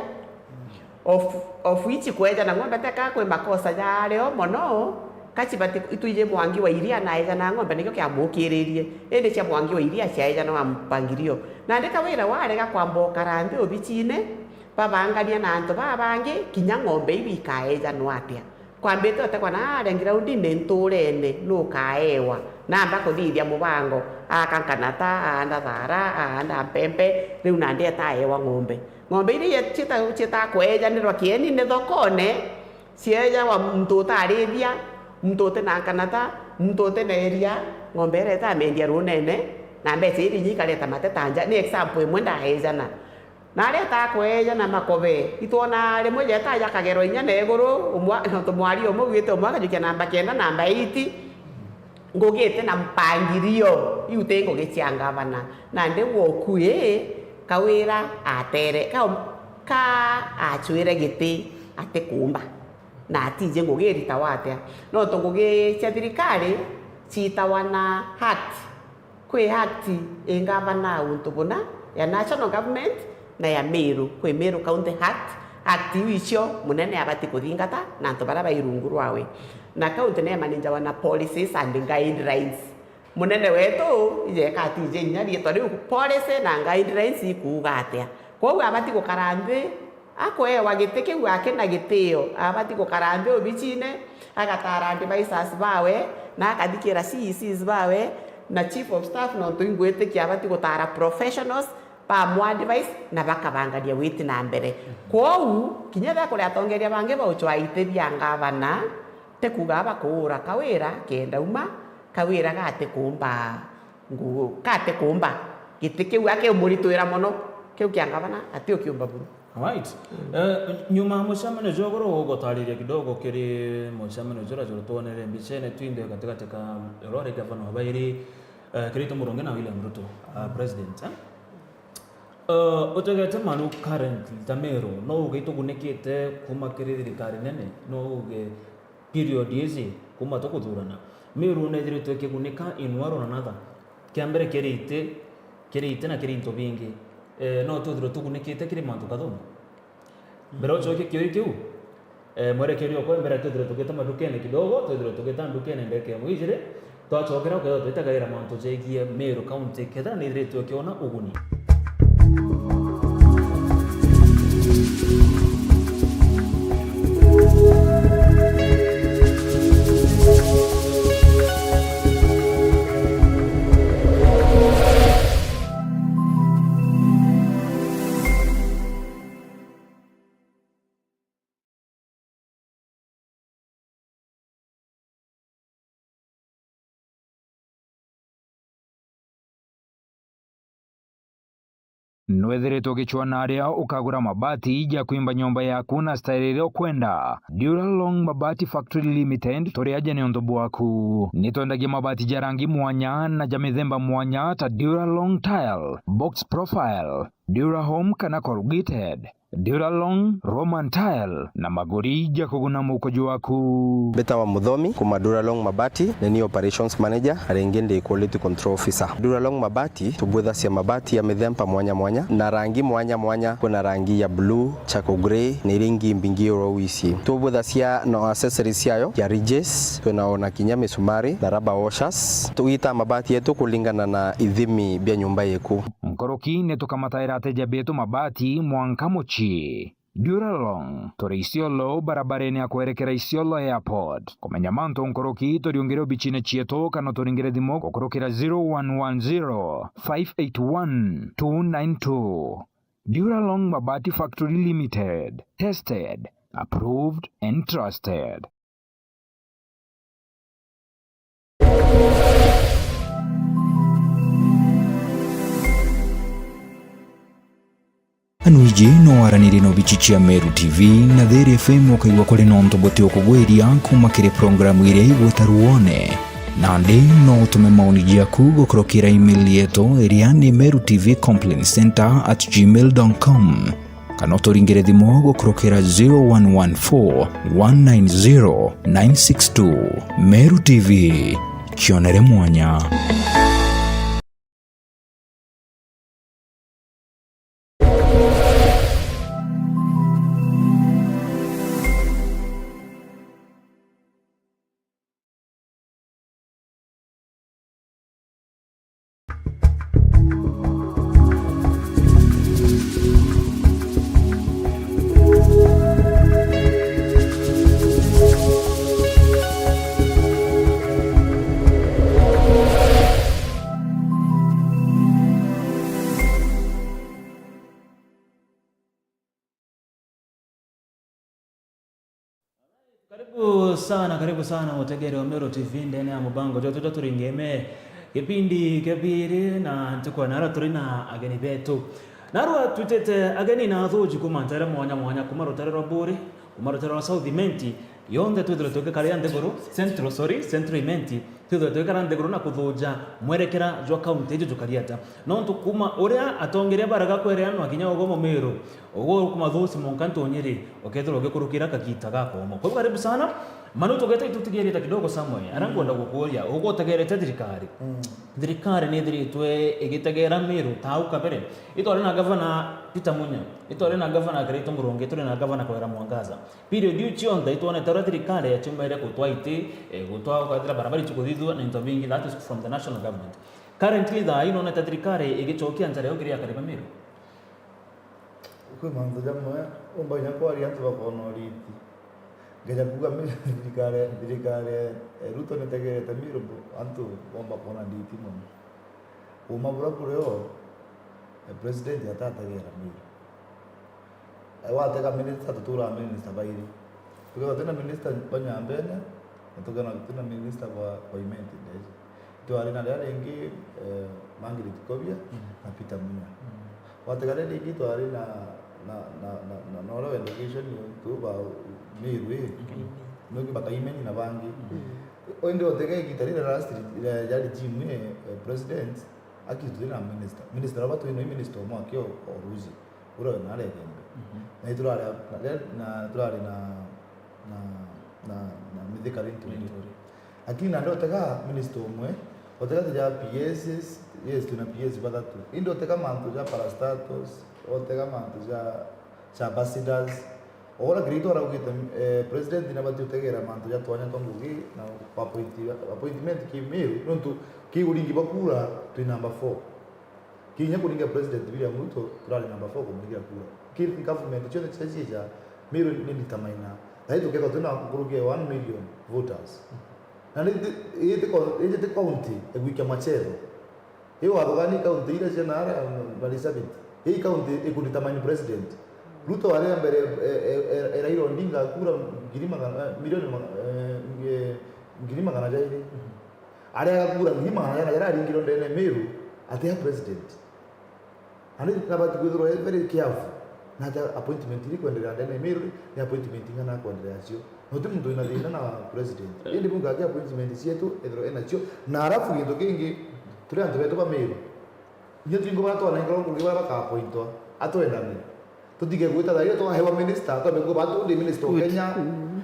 of, of which kweejana ng'ombe teka kwi makosa jaareo mono, ka cibati itwiji Mwangi wa Iria na eejana ng'ombe nikio kiamukiririe, indi cia Mwangi wa Iria ciaejana wa mpangilio. Nandi Kawira warega kwamba ukara nthi obichine, babangania na antu babangi, kinya ng'ombe iu ikaejanwa atia? Kwambite utekwa na aria ngiraundine nturene nukaewa, namba kuthithia mubango, aka nkanata, aanda thaara, aanda mpempe, riu nandi etaewa ng'ombe. Ng'ombe iria cieta-, cietakwejanirwa kienine thokone, ciejawa muntu utarithia, muntu utina nkanata, muntu utina iria, ng'ombe iria itamendia runene, na mbeca iria inya ikareta mateta nja. Ni example imwe ndaejana. Na aria atakweejana makobe, itwona rimwe jeta jakagerwa inya na iguru, umwe, nontu mwari umwe ugite umwe akajukia namba kenda, namba eight, ngugi iti na mpangilio, iu ti ngugi cia ngavana. Nandi gwoku ii, Kawira atere, ka, ka acwire giti atikumba, na atiji ngugi iritawa atia? Nontu ngugi cia thirikari ciitawa na act. Kwi act ingavana untu buna, ya national government na ya Meru. Kwi Meru County Act, act iu icio munene abati kuthingata na antu baria bai rungu rwawe. Na county ni emanenjawa na policies and guidelines. Munene wetu ijeka atije inya riitwa riu policy na guidelines ikuuga atia. Kwou abati gukara nthi, akweewa giti kiu aki na gitio, abati gukara nthi obichine, agataara advisors bawe, na akathikira C E Cs bawe, na chief of staff, nontu ingwitikia abati gutaara professionals, bamu advise, na bakabangania witi na mbere. Kwou, kinya ethira kuri atongeria bangi bauchwa iti bia ngavana, ti kuuga bakuura Kawira kenda uma, Kawira gatikumba ngu-, gatikumba giti kiu akiumuritwira mono, kiu kia ngavana ati ukiumba buru. Alright. Eh, nyuma ya mucemanio juu, uguru ugutariria kidogo kiri mucemanio juria juri twonere mbichene twinthe gatigati ka uria uri gavana wa bairi, eh, Kirito Murungi na William Ruto, ah, president, eh? Eh, utegete manu currently ta Meru, no uge itugunikite kuma kiri thirikari nene, no uge period ici kuma tukuthurana, Meru nethiritwe ikigunika in one or another. Kia mbere kiri iti, kiri iti na kiri into bingi. Eh, no twithirwe tugunikite kiri mantu kathumba. Mbere ucokie kiuria kiu, eh, mwerekerio okwe mbere twithirwe tugite madukene kidogo, twithirwe tugita ndukene ndeke imwe ijiri, twacokera ukethirwa twitagaira mantu jegie Meru County, kethira nithiritwe ikiona uguni. Nwithiritwe ugicwaa na aria ukagura mabati ja kwimba nyomba yaku na style iria ukwenda. Duralong Mabati Factory Limited, turi aja niuntu bwaku. Nitwendagia mabati ja rangi mwanya na ja mithemba mwanya ta Duralong Tile, Box Profile, Durahome kana Corrugated, Duralong, Roman Tile na maguri ja kuguna muko jwaku. Mbitawa Muthomi, kuma Duralong Mabati, ni ni Operations Manager, na ringi ndi Quality Control Officer. Duralong Mabati, tubwithacia mabati ya mithemba mwanya mwanya, na rangi mwanya mwanya, kwina rangi ya blue, charcoal grey, na iria ingi mbingi oro wisi. Tubwithacia na accessories ciayo, ya ridges, twina ona kinya misumari, na rubber washers. Tugitaa mabati yetu kulingana na ithimi bia nyumba yeku. Nkuruki ni tukamataira ateja betu mabati mwanka mucii. Duralong, turi Isiolo, barabarene ya kwerekera Isiolo Airport. Kumenya mantu nkuruki, turiungire obicine cietu kana turingire thimu gukurukira zero one one zero, five eight one, two nine two. Duralong Mabati Factory Limited. Tested, approved and trusted. Anu iji no waranirie na obici cia Meru T V na Thiri F M, ukaigua kuri na untu buti ukugwiria kuuma kiri programu iria igwita ruone. Nandi no utume maoni jaku gukurukira email yetu iria ni meru T V complaint center at gmail dot com. Kana uturingire thimu gukurukira zero one one four, one nine zero, nine six two. Meru T V, kionere mwanya. Karibu sana, karibu sana mutegeri wa Meru T V ndene ya mubango jwetu jwa Turingeme, gipindi kia biiri, na ntuku ya nara turi na ageni betu. Narua twitite ageni na athuji kuuma ntere mwanya mwanya, kuuma rutere rwa Buuri, kuuma rutere rwa South Imenti, yonthe twithirwe tugikaria nthiguru, Central, sorry, Central Imenti, twithirwe tugikara nthiguru na kuthuja mwerekera jwa kaunti iji jukari ata. Nontu kuuma uria atongeria barega kwereanwa kinya ugo Mumiru, ugo kuuma thusi mwanka Ntunyiri, ukethirwa ugikurukira kagita gakomo. Kwa hivyo karibu sana. Manu tugeta itutigirite kidogo Samuel. Aria nkwenda gukuria, ugo utegerete thirikari. Mm. Thirikari ni ithiritwe igitegera Miru ta au kabere. Itwari na gavana Peter Munya, itwari na gavana Kiraitu Murungi, turi na gavana Kawira Mwangaza. Period iu cionthe itwonete uria thirikari yaciumaire gutwaa iti, eh, gutwaa ukathira barabara ici kuthithua na into bingi, that is from the national government. Currently thaa ii nonete thirikari igicokia njara iu kiri akari ba Miru? Kwi mantu jamwe umba kinya kwaria antu bakoona uriti. Ngeja kuuga mi-, thirikari, thirikari, eh, Ruto nitegerete Miru bu-, antu bomba kwona nditi mono. Kuuma buria kurio, eh, president atategera Miru. Eh, watega minister, tuturaga minister bairi. Tukethirwa twina minister ba Nyambene, na tukethirwa twina minister ba, ba Imenti ndeji. Itwari na riria ringi, eh, Margaret Kobia, mm, na Peter Munya. Mm. Watega riria ringi itwari na, na, na, na, na, na uria wa education, untu ba Miru ii. Mm. Nungi bakaimeni na bangi. Mm. Indi utega igita riria last ri-, ria, ria regime ii, eh, president, aki tuti na minister. Minister aba twina i minister umwe aki o, o Ruji. Uria wina aria Igembe. Mhm. Na iturari na, na turari na, na, na, na Mithika Linturi. Linturi. Lakini nandi utega minister umwe, utega ti ja P Ss, yes, twina P S bathatu. Indi utega mantu ja parastatals, utega mantu ja, ja ambassadors. Ora Kiraitu araugite, eh, president nabati utegera mantu ja twanya twa ngugi na appoint-, appointment ki Miru, nontu ki uringi bwa kura twi number four. Kinya kuringa President William Ruto, turari number four kumuringira kura. Ki government cionthe cia ciija, Miru ni determiner. Na ii tukethwa twina nkuruki ya one million voters. Na ni, ii ti ko-, iji ti county ya gwikia machetho. Ii watho gani county iria cia naara Marsabit? Ii county iku determine president. Ruto aria mbere, e, e, e, e Raila Odinga kura ngiri magana, e, milioni maga-, e, ngi-, ngiri magana jairi. Aria agakura ngiri magana jana jaria aringirwe ndene Miru atia president. Na ni nabati kwithirwa e very careful. Na ata appointment iri kwenderea ndene ya Meru, ni appointment ing'ana akwenderea cio. Na uti muntu wina thina na president. Indi bunga ki appointment cietu ethirwa enacio. Na arafu gintu kingi, turi antu betu ba Meru. Inya twingi bara twanengerwa ngugi bara baka appointwa, atwendane. Tutige gwita thayo twahewa minister, twambe kuga batu ndi minister o Kenya,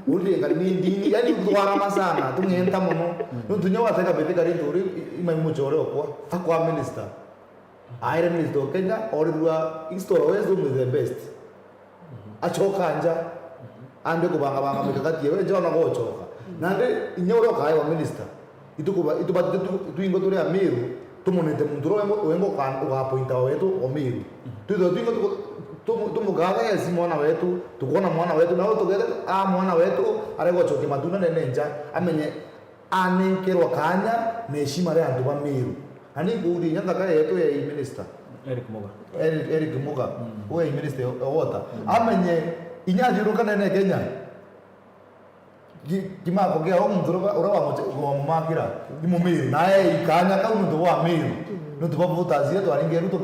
undi ngari ni ndini, yani twarama sana, tung'enta mono. Nontu inya watega Mithika rintu uri imai muchore okwa, akwa minister. Aere minister o Kenya, orirua history always do the best. Acoka nja, ambe kubangabanga mikakati yewe, nja ona gocoka. Nandi inya uria ukaewa minister, itukuba-, itubati tu-, twingo turi Amiru, tumonete muntu uria wengo, wengo uka-, ugapointa wetu o Miru. Twithirwa twingo tuku-, tumu-, tumugatha esi mwana wetu, tukwona mwana wetu, nao tugere a mwana wetu, arega ucokia matunda nene nja, amenye anenkerwa kaanya na heshima ria antu ba Miru. Na ni nkuuria inya nthaka yetu ya minister. Eric Muga. Eric, Eric Muga, mm, we minister wa water. Mm. Amenye inya athiuruka nene Kenya. Ki-, kimako kia o muntu uria wa-, uria wamuche-, wamumakira, ni Mumiru. Na e ikanya kau nontu bwa Miru. Mm. Nontu bwa voters iria twaringe Ruto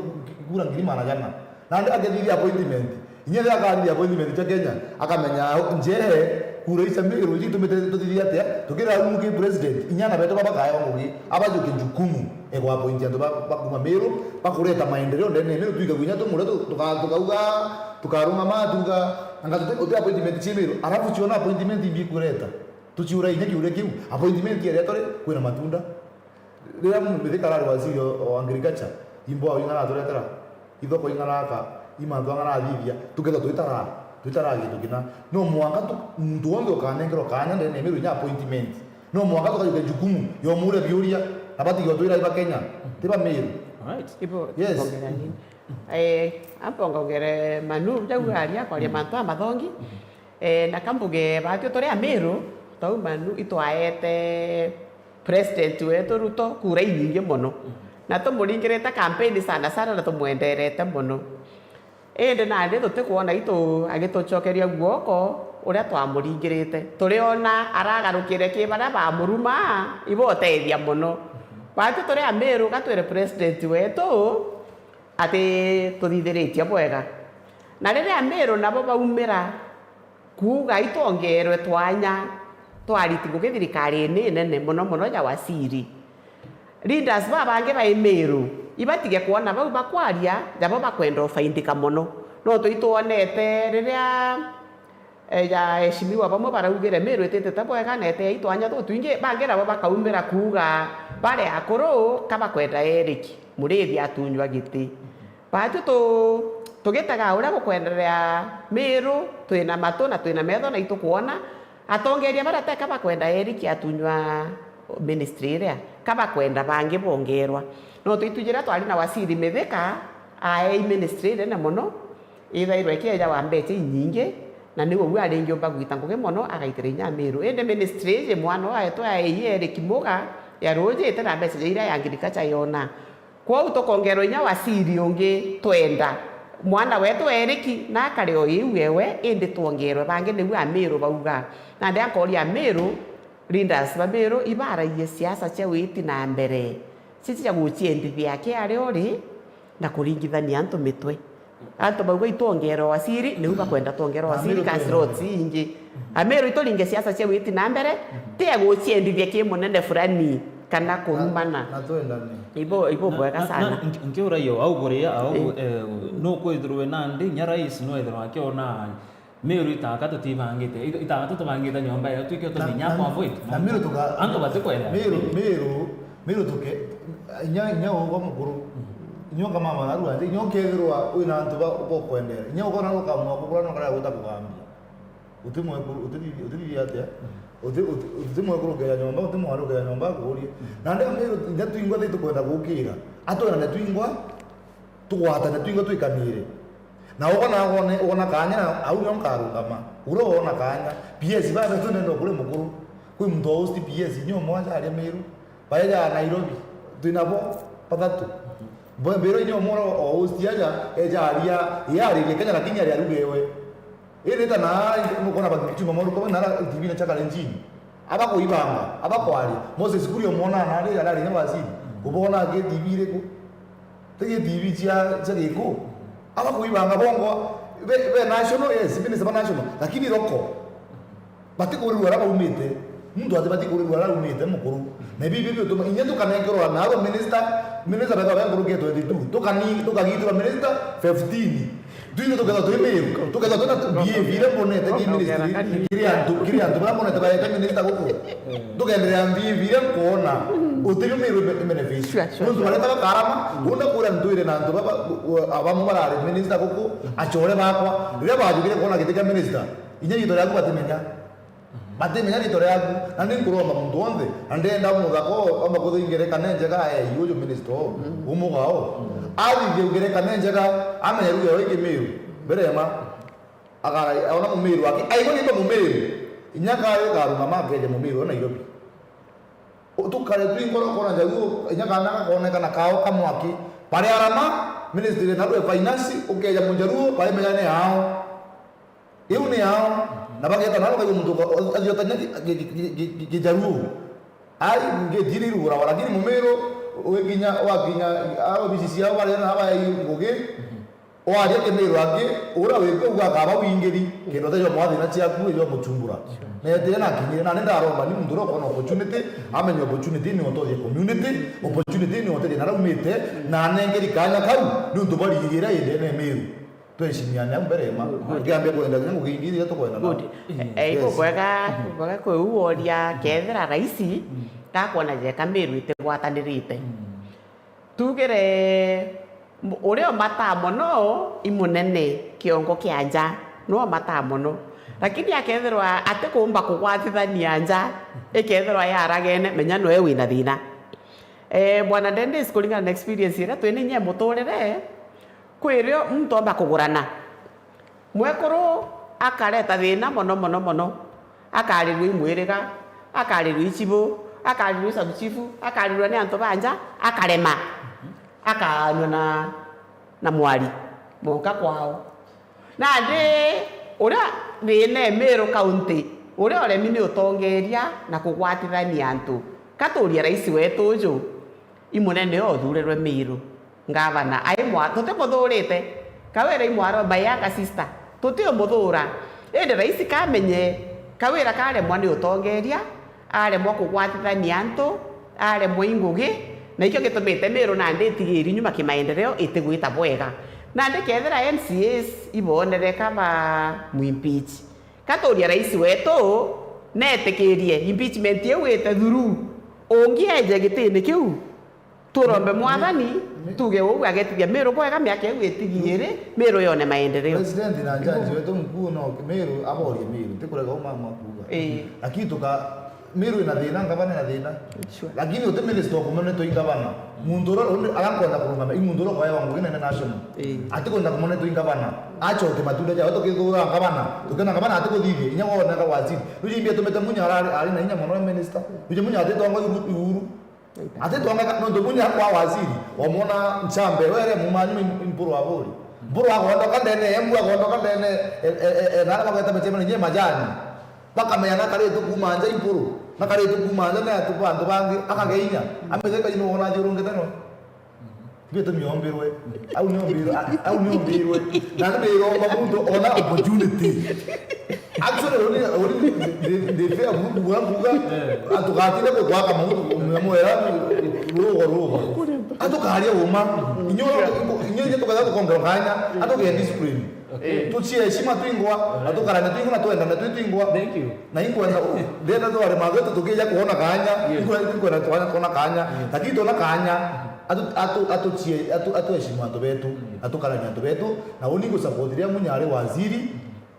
kura ngiri magana jana. Nandi akethithia appointment. Inya riria akathithia appointment cia Kenya, akamenya njehe kura icia Miru ici itumite tuthithia atia, tukira umu ki president, inya ana betu baba bakaewa ngugi, abajuke jukumu e gwa appoint antu ba, ba kuma Miru, bakureta maendeleo ndene ya Miru, twike gwinya tumure tu-, tuka-, tukauga, tukarungama, tuga, anga tuti, uti appointment cia Miru, arafu ciona appointment imbi kureta. Tuciura inya kiuria kiu, appointment iretwa ri, kwina matunda. Riria Mithika arari waziri o, o agriculture, imbo au ing'ana aturetera, ithoko ing'ana aka, imantu ang'ana athithia, tukethwa twitara, twitara gintu kina. No mwanka tu-, muntu wonthe ukanengerwa kaanya ndene ya Miru inya appointment. No mwanka tukajukia jukumu ya umuria biuria, na batige utwira iba Kenya, ti ba Miru. Alright. Ibo, yes. Tukongerania. Eh, ambo ngongere Manu, jau aria, kwaria mantu amathongi. Eh, na kambuge batio turi Amiru, twauma nu itwaete president wetu Ruto kura inyingi mono. Na tumuringirite campaign sana sana na tumwenderete mono. Indi nandi tutikwona itu agitucokeria guoko uria twamuringirite. Turiona aragarukire ki baria bamuruma, ibotethia mono. Batio turi Amiru, gatwire president wetu ati tuthithiritie bwega. Na riria Amiru nabo baumira, kuuga itwongeerwe twanya twa ariti ngugi thirikarine inene, mono mono ja waziri. Leaders babangi ba Imiru ibatige kwona bau bakwaria, jabo bakwenda ufaindika mono. Nontu itwonete riria, eh, ja eshimiwa bamwe baraugire Miru ititite bwega, na ete itwanya tutwingi, bangi nabo bakaumira kuuga bari akuru ka bakwenda Eric Muriithi atunywa giti. Batwi tu-, tugitega uria gukwenderea Miru, twina matu na twina metho na itukwona. Atongeria baria teka bakwenda Eric atunywa ministry iria, ka bakwenda bangi bongerwa. No twitu jiria twari na waziri Mithika, aei ministry inene mono, ithairwa ikiejawa mbeca inyingi, na niwe u aringiumba gwita ngugi mono, agaitira inya Miru. Indi ministry iji mwana waetwe aei Eric Muga, ya ruuji iti na mbeca ja iria ya agriculture yona. Kwou tukongerwa inya waziri ungi twenda. Mwana wetu Eric na akare o iu ewe, indi twongerwe bangi, niu Amiru bauga. Nandi ankoria Amiru, leaders ba Miru ibaaragie siasa cia witi na mbere, cici cia guciendithia aki aria uri na kuringithania antu mitwe. Antu bauga itwongerwe waziri, niu bakwenda twongerwe waziri ka slots ingi. Amiru ituringe siasa cia witi na mbere, ti ya guciendithia ki munene fulani kana kurumana. Na, na twendane. Ibo, ibo bwega sana. Nki-, nkiura yo, au kuria, au, eh, nukwithirwe nandi, nya rais nwethirwa akiona Miru itaka tutibangite, ita-, itaka tutibangite nyomba iyo, twike utumenye na, kwa void. Na Miru tuka-, antu batikwenda. Miru, Miru, Miru tuke, inya, inya ugwa mukuru, inya ukamama narua nthi, inya ukethirwa wina antu ba, bokwendera, inya ukona ukamwa kugura no kara guta kugambia. Uti mwekuru, uti, uti atia? Uti, uti, uti mwekuru ukeja nyomba, uti mwari ukeja nyomba akuurie. Nandi Miru, inya twingwa thi tukwenda gukira. Atwena ne twingwa, tugwatane twingwa twikanire. Na ukona, wone, wona kaanya na au nio nkarungama. Uria wona kaanya. P S babetu nenda kuri mukuru. Kwi muntu wa host P S, inya umwe aja aria Miru. Baeja Nairobi. Twinabo bathatu. Mbo-, mbiro inya umwe o host aja, eja aria, yaririe Kenya lakini aria arugewe. Iri ta na nukona baki chuma moru kwa na T V na chakale njini. Aba kuibanga, aba kwaria. Moses Kuria umwona na ari, ari na waziri. Ubona ke T V iriku? Ti G T V cia, cia Gikuu. Aba kuibanga bongwa, be, be national, yes, minister ba national, lakini local. Batikurirwa aria baumite. Muntu ati batikurirwa aria aumite mukuru. Na ibi, ibi bituma inya tukanenkerwa na abo minister, minister betha be nkuruki ya twenty-two. Tukani, tukagitirwa minister fifteen. Twinthe tukethwa twi Miru, tukethwa twina behavior iria mbonete ki ministry, kiri antu, kiri antu baria mbonete baete minister guku. Tukenderea behavior iria nkwona, utirio Miru ibe-, ibenefit. Sure, sure, nontu sure. Bareta bakarama, unda kura ntwire na antu baba, bamwe barari minister guku, achore bakwa, riria bajukire kwona giti kia minister, inya riitwa riaku batimenya. Batimenya riitwa riaku, na ni nkuromba muntu wonthe, na ndenda muthaka o, amba kwithirwa ngerekano njega, eh, uju minister o, umuga o. Athithia ngerekano njega, amenya ruga rwa Kimiru, mbere ma, akara, aona Mumiru aki, aigua riitwa Mumiru, inya kayo karungama akeja Mumiru o Nairobi. Tukare twi ngoro kona Njaruo, inya kana gakoneka na kao kamwaki, bare arama, ministry na rwe finance, ukeja Munjaruo, bare menya ni ao. Iu ni ao, na bageta nabo kaigua muntu uka-, agiotania ki-, ki-, ki-, ki-, ki-, Kijaruo. Ai, ngeti ni irugurawa, lakini Mumiru, wikinya, wakinya, aa, obici ciao baria na abaei ngugi, waria Kimiru angi, uria wikua uga akaba wingiri, kindu tejo mwathina ciaku, ijo muchumbura. Netire na kinyire, na ni ndaromba ni muntu uria ukona opportunity, amenye opportunity ni utothie community, opportunity ni utothie na raumite, na anengeri kanya kau, ni untu barigigira indene Miru. Tweshimiane au mbere ma. Good. Tukiambia kwenda kinya ngugi ingi iria tukwenda na. Good. Eh, eh, yes. Kubwega, kubwega kwi u woria kethira raisi, gakwona jeka Miru itigwatanirite. Tugire m-, uria umataa mono i munene kiongo kia nja, no umataa mono. Lakini akethirwa atikumba kugwatithania nja, ikethirwa yaragene, menya noe wina thina. Eh, Bwana Dennis, kuringana na experience iria twina inya muturire, kwirio muntu omba kugurana. Mwekuru akareta thina mono, mono, mono. Akarirua i mwiriga, akarirua i chibu, akarirua i sub chief, akarirua ni antu ba nja, akarema. Akaanywa na, na mwari. Monka kwao. Nandi uria thina e Miru County, uria uremi ni utongeria na kugwatithania antu. Katuria rais wetu uju, i munene o uthurirwe Miru, ngavana, ai mwa-, tutimuthurite. Kawira i mwaro, my younger sister, tutiumuthura. Indi rais kamenye, Kawira karemwa ni utongeria, aremwa kugwatithania antu, aremwa i ngugi, na ikio gitumite Miru nandi itigiri nyuma kimaendeleo itigwita bwega. Nandi kethira M C As ibonere kaba mwimpeach, katuria rais wetu netikirie impeachment iu ite through, ungi eje gitini kiu, turombe mwathani, tuge uu agetithia Miru bwega, miaka iu itigiri, Miru yone maendeleo. President na jaji wetu mkuu no Miru aborie Miru, tikurega u mama kuuga. Ii. Lakini tuka, Miru ina thina, ngavana ina thina. Sure. Lakini uti minister ukumone twi ngavana. Muntu uria undi arankwenda kurungama, i muntu uria ukwaewa ngugi nene national. Ii. Atikwenda kumone twi ngavana. Achoke matunda jawe tukithura ngavana. Tukena ngavana atikuthithia, inya woneka waziri. Ruji imbia tumete Munya arari, ari na inya mono minister. Ruji Munya atitonga iguru. Ati twangeka nontu Munya kwa waziri, wamwona nchambe, were mumani Mpuru aburi. Mpuru agondoka ndene, embu agondoka ndene, e, e, e, e, nara bagweta mechemani nye majani. Bakamenya na karitu kuma nja Mpuru, na karitu kuma nja na atuba antu bangi, akageinya. Ametheka ino wona njurungite no. Tibi tumi ombirwe. Au ni ombirwe, a-, au ni ombirwe. Na ni biromba muntu ona opportunity. Actually, uri, uri, ndi, ndi fair kuuga, kuuga, eh, atugatinde kugwaka maundu, mwera, rugo, rugo. Atukaria uma. Inyo, inyo, inyo tukatha tukongera kanya, atuge discipline. Okay. Tuchie heshima twingwa, atukarane twingwa na twendane twi twingwa. Thank you. Na inkwenda, ndenda tware magwetu tukija kuona kanya, yes, inkwenda, inkwenda twana, twona kanya. Yes. Lakini twona kanya, atu, atu, atuchie, atu, atuheshimu antu betu, mm, atukarania antu betu, na uni ngu support ria Munya ari waziri,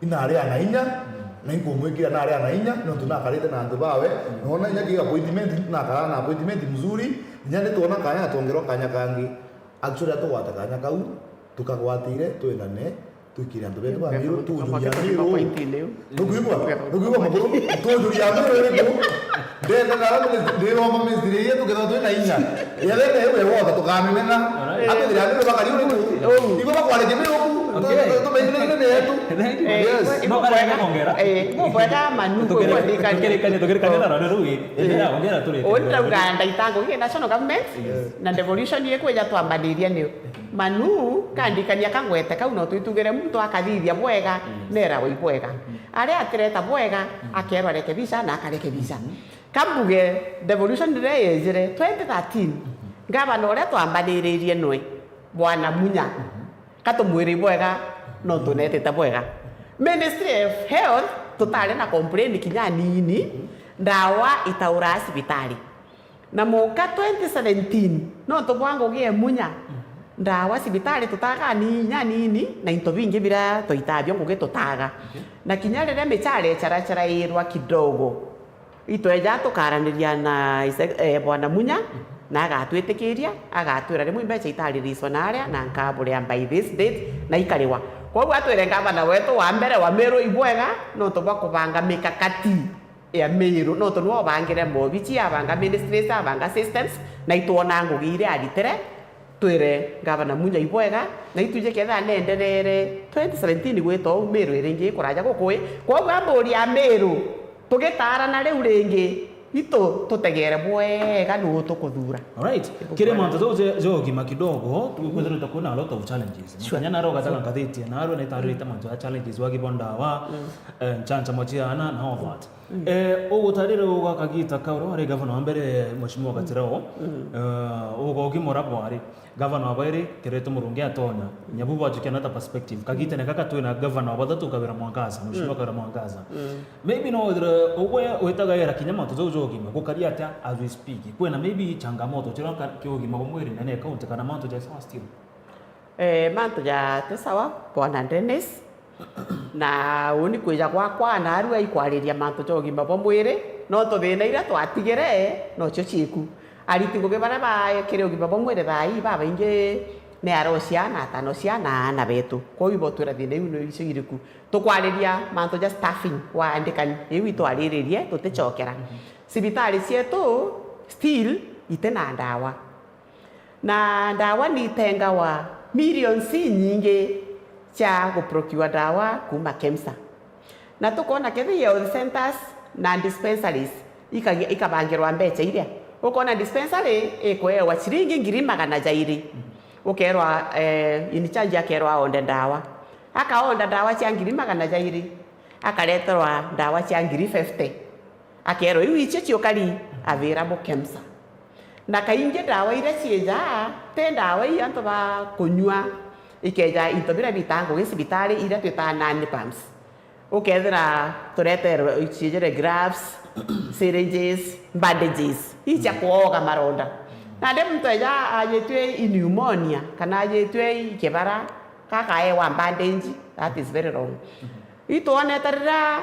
ina ari ana inya, mm, na inkumwikira na ari ana inya, nontu nakarite na antu bawe, mm, nona inya kiga appointment, nakara na appointment mzuri, inya ni twona kanya na twongerwa kanya kangi. Actually, atugwate kanya kau, tukagwatire, twendane, twikire antu betu ba Miru, tujuria Miru. Nukwigua? Nukwigua mukuru? Tujuria Miru iriku? Ndenda na ara ndiromba ministry iria tukethwa twina inya. Yethene iwe wothe tukamimena. Alright. Atwithira Miru bakari uriku? Ibo bakwarikia Miru ku? Tumenyithirwe ni yetu. Thank you. Eh, Yes. No, ibubwega, kare kongera. Eh, ibubwega Manu, tukirikane, tukirikane, tukirikane na rwanda ruu. Endelea, ongera turi. Uuni ndauga ndaitangu giki national government, Yes. na devolution ikwija twambaniria niu. Manu, kandikania kagwete kau no twitugire muntu akathithia bwega, nera wa ibwega. Aria atireta bwega, akerwa rekebisha na akarekebisha. Kambuge, devolution riria yejire twenty thirteen, ngavana uria twambaniririe nwe, Bwana Munya. Katumwire bwega, no tunetete bwega. Ministry of Health, tutari na complain kinya nini, ndawa itauraa cibitari. Na muka twenty seventeen, nontu bwa ngugi e Munya, ndawa cibitari tutaga ni inya nini, na into bingi biria twaitaga bio ngugi tutaga. Okay. Na kinya riria michara icharachairairwa kidogo, itweja tukaraniria na ise-, eh, Bwana Munya, na agatwitikiria, agatwira rimwe mbecha itaririso na aria, na nkaburia by this date, na ikariwa. Kwoguo atwire ngavana wetu wa mbere wa Meru ibwega, nontu bwa kubanga mikakati ya Meru, nontu niwe obangire mobichi, abanga ministries, abanga systems, na itwona ngugi iria aritire, twire ngavana Munya ibwega, na itwije kethira nenderere twenty seventeen gwita uu Meru iringi ikuraja gukui. Kwoguo amburia Meru, tugitaarana riu ringi, itu tutegere bwega nuu tukuthura. Alright. Kiri mantu jau ja, ja ugima kidogo, tukwithirite kwina a lot of challenges. Sure. Muthenya naro gathaga ngathiti, na arwe na itarire mantu ja challenges, wagi bwa ndawa, eh, nchanchamo ciana, na all that. Eh, ugutarire uga kagita kau uria wari gavana wa mbere, Mheshimiwa Gatirao, eh, uga ugimura bwari gavana wa bairi, Kiraitu Murungi atonya. Nyabu bwajukia another perspective. Kagitene gaka twina gavana wa bathatu, Kawira Mwangaza, Mheshimiwa Kawira Mwangaza. Maybe no withire ugwe witagaira kinya mantu jau ja ugima, gukari atia as we speak? Kwina maybe changamoto ciria ka-, ki ugima bwa mwiri nene county kana mantu ja sawa still? Eh, mantu jati sawa, Bwana Dennis. Na uni kwija gwakwa, na arua ikwariria mantu ja ugima bwa mwiri, no tuthina iria twatigire, nocio cieku. Ariti ngugi baria ba kiri ugima bwa mwiri thaa ii, babaingi ni arocia na atanocia na aana betu. Kwou ibo twira thina iu ni icio iriku. Tukwariria mantu ja staffing wa andikani, iu itwariririe, tuticokera. Cibitari cietu still iti na ndawa. Na ndawa ni itengawa millions inyingi cia guprocure ndawa kuuma KEMSA. Na tukona kethira health centers na dispensaries ikagi-, ikabangirwa mbecha iria. Ukona dispensary ikuewa ciringi ngiri magana jairi. Ukerwa, eh, in charge akerwa aonde ndawa. Akaonda ndawa cia ngiri magana jairi. Akareterwa ndawa cia ngiri fifty. Akerwa, "Iu icio ciukari available KEMSA." Na kaingi ndawa iria ciijaa, ti ndawa ii antu ba kunyua, ikeja into biria bitaa ngugi cibitari, iria twitaa nanny pumps. Ukethira tureterwe, ciijire gloves, syringes, bandages, ii cia kuoga maronda. Nandi muntu eja ajitue i pneumonia, kana ajitue i kibara, kakaewa bandage, that is very wrong. Itwonete riria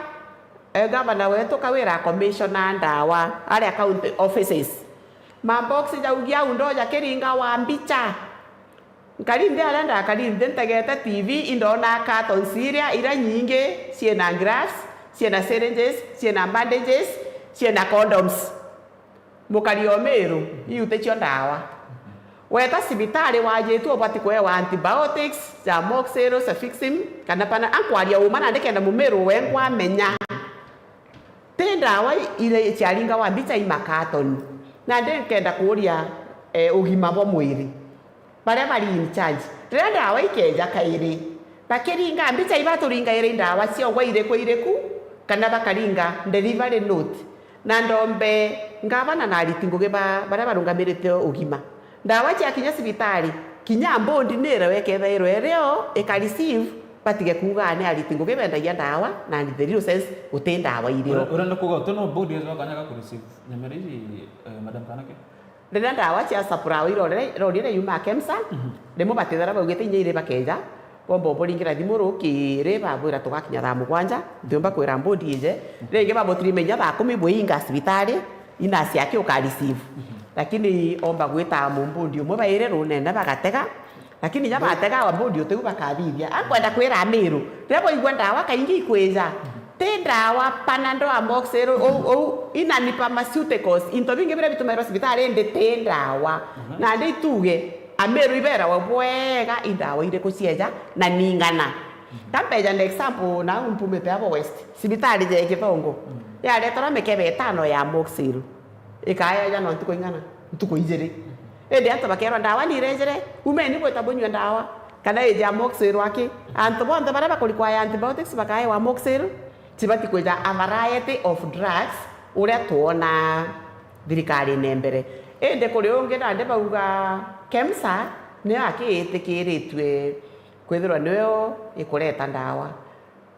Eh, gavana wetu Kawira akomishona ndawa aria county offices. Mabox jaugi au ndoja kiringa wa mbicha. Nkari nthi aria ndakari nthi ntegete T V, indona cartons iria, iria nyingi ciina gloves, ciina syringes, ciina bandages, ciina condoms. Mukari o Meru, iu ticio ndawa. Weta cibitari wajitue ubati kuewa antibiotics, amoxicillin, cefixime, kana pana, ankwaria uma nandi kenda Mumeru wengwa amenya. Ti ndawa iria ciaringawa mbicha i makatoni. Nandi nkenda kuuria, eh, ugima bwa mwiri. Baria bari in charge, riria ndawa ikeja kairi, bakiringa mbicha ibaturingaira i ndawa ciaugwa iriku iriku, kana bakaringa delivery note? Na ndombe ngavana na ariti ngugi ba, baria barungamirite ugima, ndawa ciakinya cibitari, kinya bondi nirewe ikethairwa irio ika receive, batige kuuga ni ariti ngugi bendagia ndawa, na in the real sense guti ndawa irio. Ura-, urenda kuuga uti no bondi yezo akanya ga ku receive nyamera iji, eh, Madam Kanake? Riria ndawa cia supply irorire, irorire yuma KEMSA, rimwe batithera baugite inya iri bakeja, bomba uburingira thimu rukiri, babwira tugakinya thaa mugwanja, ntiumba kwira bondi ije. Ringi babutirimenya thaa kumi bwinga cibitari, ina ciake uka receive. Lakini omba gwita mumbundi umwe bairi runene bagatega, lakini inya batega wa bondi utiu bakathithia. Akwenda kwira Amiru, riria baigua ndawa kaingi ikwija, ti ndawa, Panadol, amoxicillin, ou, ou, ina ni pharmaceuticals, into bingi biria bitumairwa cibitari, indi ti ndawa. Mhm. Nandi ituge, Ameru ibeerawa bwega i ndawa iriku cieja na ning'ana. Ka mbeja na example, nau mpumite abo West, cibitari ja Githongo, yareterwa mikebe itano ya Moxil, ikaeja no ntuku ing'ana? Ntuku ijiri. Indi antu bakeerwa, ndawa ni irejire, umeni bwita bunyue ndawa, kana iji Amoxil aki. Antu bonthe baria bakuri kwaya antibiotics bakaewa Amoxil, tibati kwija a variety of drugs uria twona thirikarine mbere. Indi kuri ungi nandi bauga KEMSA niyo akiitikiritue kwithirwa niyo ikureta ndawa.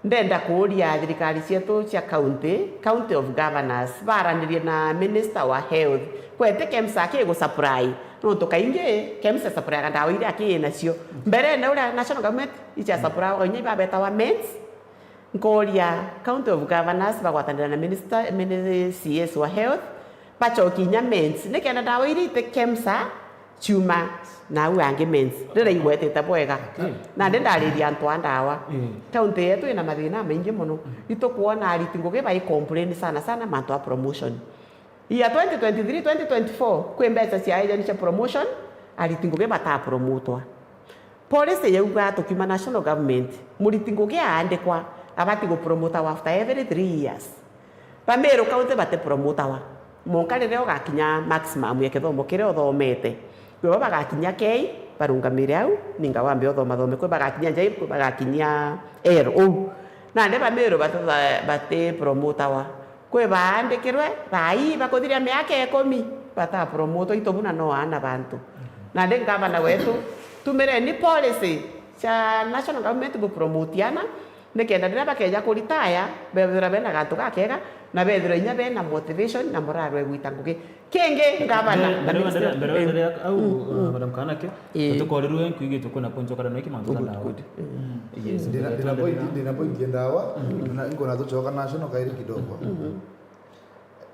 Ndenda kuuria thirikari cietu cia county, county of governors, baranirie na minister wa health, kwete KEMSA akigusupply, nontu kaingi KEMSA isupplyaga ndawa iria akii nacio. Mberene uria national government icia supply, inya ibabetawa meds, nkooria county of governors bagwatanira na minister, mini-, C S wa health, bacokie inya meds, nikenda ndawa iria iti KEMSA ciuma nau angi meds, riria igwetete bwega. Nandi ndariria antu a ndawa. County yetu ina mathina maingi mono. Itukwona ariti ngugi bai complain sana sana mantu a promotion. Year twenty twenty-three, twenty twenty-four, kwi mbeca ciaejani cia promotion, ariti ngugi batapromotwa. Policy yauga tukiuma national government, muriti ngugi aandikwa abati gupromotawa after every three years. Ba Meru County batipromotawa. Monka riria ugakinya maximum ya kithomo kiria uthomete, kwebo bagakinya K, barungamire au, ninga wambe uthoma thome, kwi bagakinya J, kwi bagakinya L, uu. Nandi ba Meru bati-, batipromotawa. Kwi baandikirwe, thaa ii bakuthiria miaka ikumi, batapromotwa, itu buna no aana bantu. Nandi ngavana wetu, tumireni policy cia national government bupromote aana, nikenda riria bakeja kuritaya, bethirwa bena gantu gakega, na bethirwa inya bena motivation na morale ya gwita ngugi. Kingi, ngavana na Mbere, mbere, minister, mbere, eh, mbere ya au, mm, uh, mm, Madam Kanake, eh, tukorirwe nkwigitwe kwina kuncoka na iki mantu, good, ndawa, good. Mm. Yes, ndina, ndina point, ndina point ya ndawa, mm, na nkona tucoka national kairi kidogo. Mm.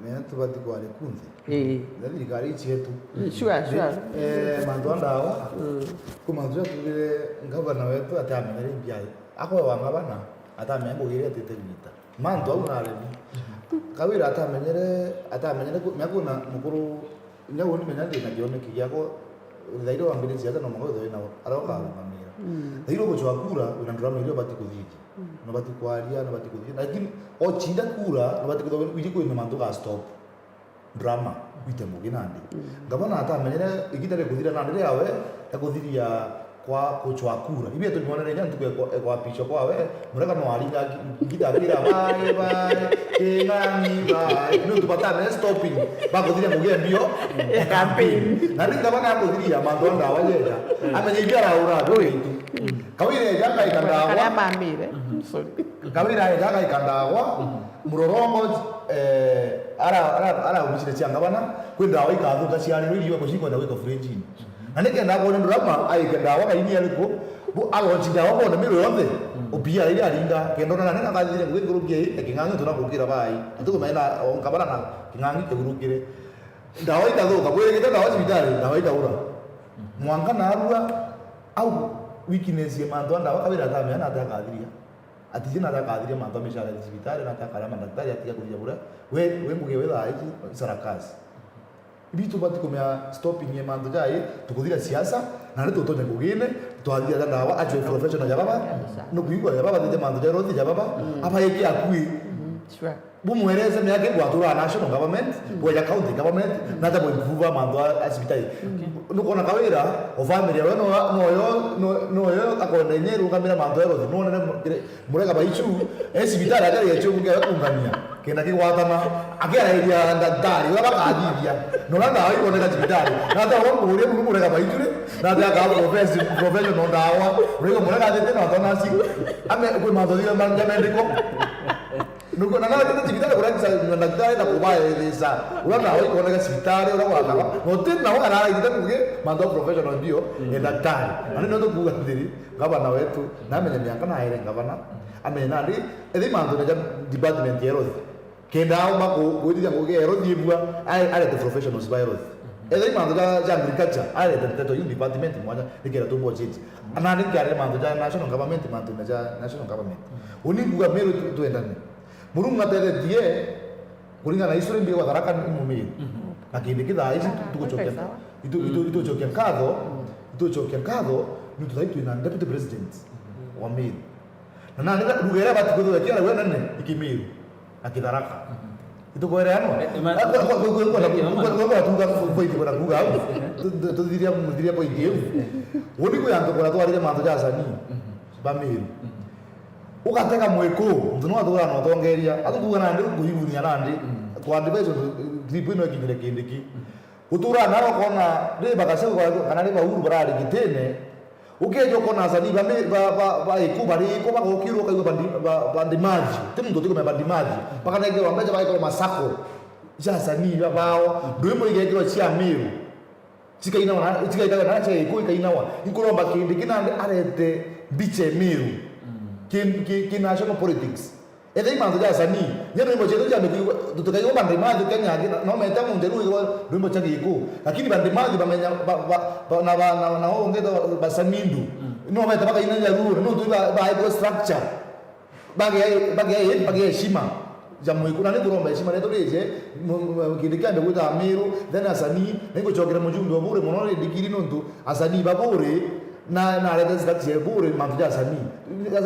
Menya tubati kwari kunthe. Eh. Na thirikari ici yetu. Mm, sure, sure. Eh, mantu a ndawa, mm, ku mantu jatugire ngavana wetu atamenyere mbia. Akwewa ngavana, atamenya ngugi iria atite gwita. Mantu au naremi. Kawira atamenyere, atamenyere ku-, menya kwina mukuru, inya uni menya ndina kioneki giakwa, thairi wambiritie atia no mwanka withirwe wina aroka arungamira. Mm. Thairi ugucwa kura, wina ndurama iria ubati kuthithia. Mm. No bati kwaria, no bati kuthithia. Lakini ochinda kura, no bati kwithirwa wiji kwina mantu ga stop drama, wite ngugi nandi. Mm. Ngavana atamenyere igita rikuthira nandi riawe, ekuthiria kwa kucwa kura. Ibi etu nibonere inya ntuku ekwa-, ekwapishwa kwawe, Murega no aringa ngi-, ngita akira, "Bye, bye, King'ang'i, bye." Nontu batamenye stopping, bakuthiria ngugi mbio. Ya campaign. Na ringi ngavana akuthiria mantu a ndawa jeja. Mm. Amenye ibi araura, bwe itu. Mm. Kawira eja akaika ndawa. Karia mamire. Mm. Sorry. Kawira eja agaika ndawa, Murorongo, eh, ara, ara, ara obicine cia ngavana, kwi ndawa ikathuka ciarirwe irio gucikwenda gwika fridge-ini. Na nikenda akwone ndurama aike ndawa kaini ariku, bu alonchi ndawa bone miro yonthe, opia iria aringa, kenda ona nani akathithire ngugi nkuruki ii, ya King'ang'i tuna gukira bai. Atukumena o ngavana na King'ang'i kigurukire. Ndawa ikathuka, bwirigite ndawa cibitari, ndawa ikaura. Mwanka narua, au weakness ya mantu a ndawa, Kawira atamenya na atakathiria. Atiji na atakathiria mantu a mishara ya cibitari, na atakaria mandaktari, atiga kuthiria buria. We, we ngugi we thaa iji, sarakasi. Ibi tubati kumenya stopping ya mantu jai, tukuthiria siasa, na ni tutonye ngugine, twathithia ja ndawa, actual professional ja baba, no kuigua ja baba, thite mantu ja rothi ja baba, aba eke akui. Mm, sure. Bumwereze miaka igwatura national government, mm, bweja county government, mm, na ta bwimprove mantu a, a cibitari. Mm. Nukona Kawira, o family yawe no, noyo, no, noyo akwenda inya irungamira mantu ya rothi. Nonere mu-, kire-, Murega Baichu, e cibitari aja yechu kuge kungamia. Kenda kigwatana, akiarairia ndaktari, uria bakathithia. Nona ndawa ikoneka cibitari. Na ta ro nguria muru Murega Baichu ri, na ta ka profession, professional ndawa. Murega, Murega thite na tonasi. Ame kwi mantu ya, ya medical. Nuko na nawe tete cibitari kuria kisa, na ndagitari na kubaethisa. Uria nawe ikoneka cibitari, uria gwakara. No tete nawe araigite kuge, mantu a professional bio, e ndagitari. Na ni ndio tukuga ndiri, ngavana wetu, na amenye miaka na aere ngavana. Amenye nandi, ethi mantu na ja department ya health. Kenda aumba ku-, kwithithia ngugi ya health ibua, are-, arete professionals ba health. Ethi mantu ja, ja agriculture, arete nteto yu department mwanya, nikenda tumbo cheti. Nandi nkiarire mantu ja national government, mantu na ja national government. Uni nguga Meru tu-, twendane. Murungu atethetie, kuringana na history mbi gwa Tharaka ni mumiri. Mhm. Na kindi kithaa ici tu-, tugucokia, itu-, itu-, itugucokia nkatho, Tucokia nkatho niuntu thai twina deputy president wa Meru. Na nandi lugha iria bati kwithirwa ikiaria we nene i Kimiru na Kitharaka. Itukwere ano? Eh, eh, ma- Kwa- kwa- kwa- kwa- kwa- Eh, eh, kwa- kwa- kwa- tuga point kwenda kuga au. Tu- tu- tuthiria muthiria point iu. Uni kwi antu kwenda twarire mantu ja asanii ba Meru. Ugatega mwiku, muntu no athura na utongeria. Atu kuga nandi kuibunia nandi. Kwa advise, clip ino ikinyire Kindiki. Gutura nao ukona ri ba Gachagua kana ri ba Uhuru barari gitine, ukeja ukona asanii ba mi- ba- ba- ba iku bari iku bagokirwa ukaigua bandi- ba- bandimathi. Ti muntu utikumenya bandimathi. Bakanengerwa mbeca bagaikirwa masako ja asanii ba- bao. Ndwimbo igekirwa cia Miru. Cikainawa na- cikaitagwa na cia iku ikainawa. Inkuromba Kindiki nandi arete mbicha Miru. Ki- ki- ki national politics. Ethei mantu ja asanii, nya rwimbo cietu ciambe kwigua, tutikaigua bandimathi Kenya angi, no meta munjeru igwa rwimbo cia Giku. Lakini bandimathi bamenya, ba- ba- ba- na ba- na- na ungi ta basamindu. No meta bakaina Jaluo, no tu ba- baetwe structure. Bagea- bagea- bagea heshima ja mwiku, na ni kuromba heshima rietu rije, mu- mu- kindi kiambe gwita Miru, then asanii, ni gucokera mujumbe wa Buri muno ri ndigiri nontu asanii ba Buri, na, na arete zitati cia Buri, mantu ja asanii.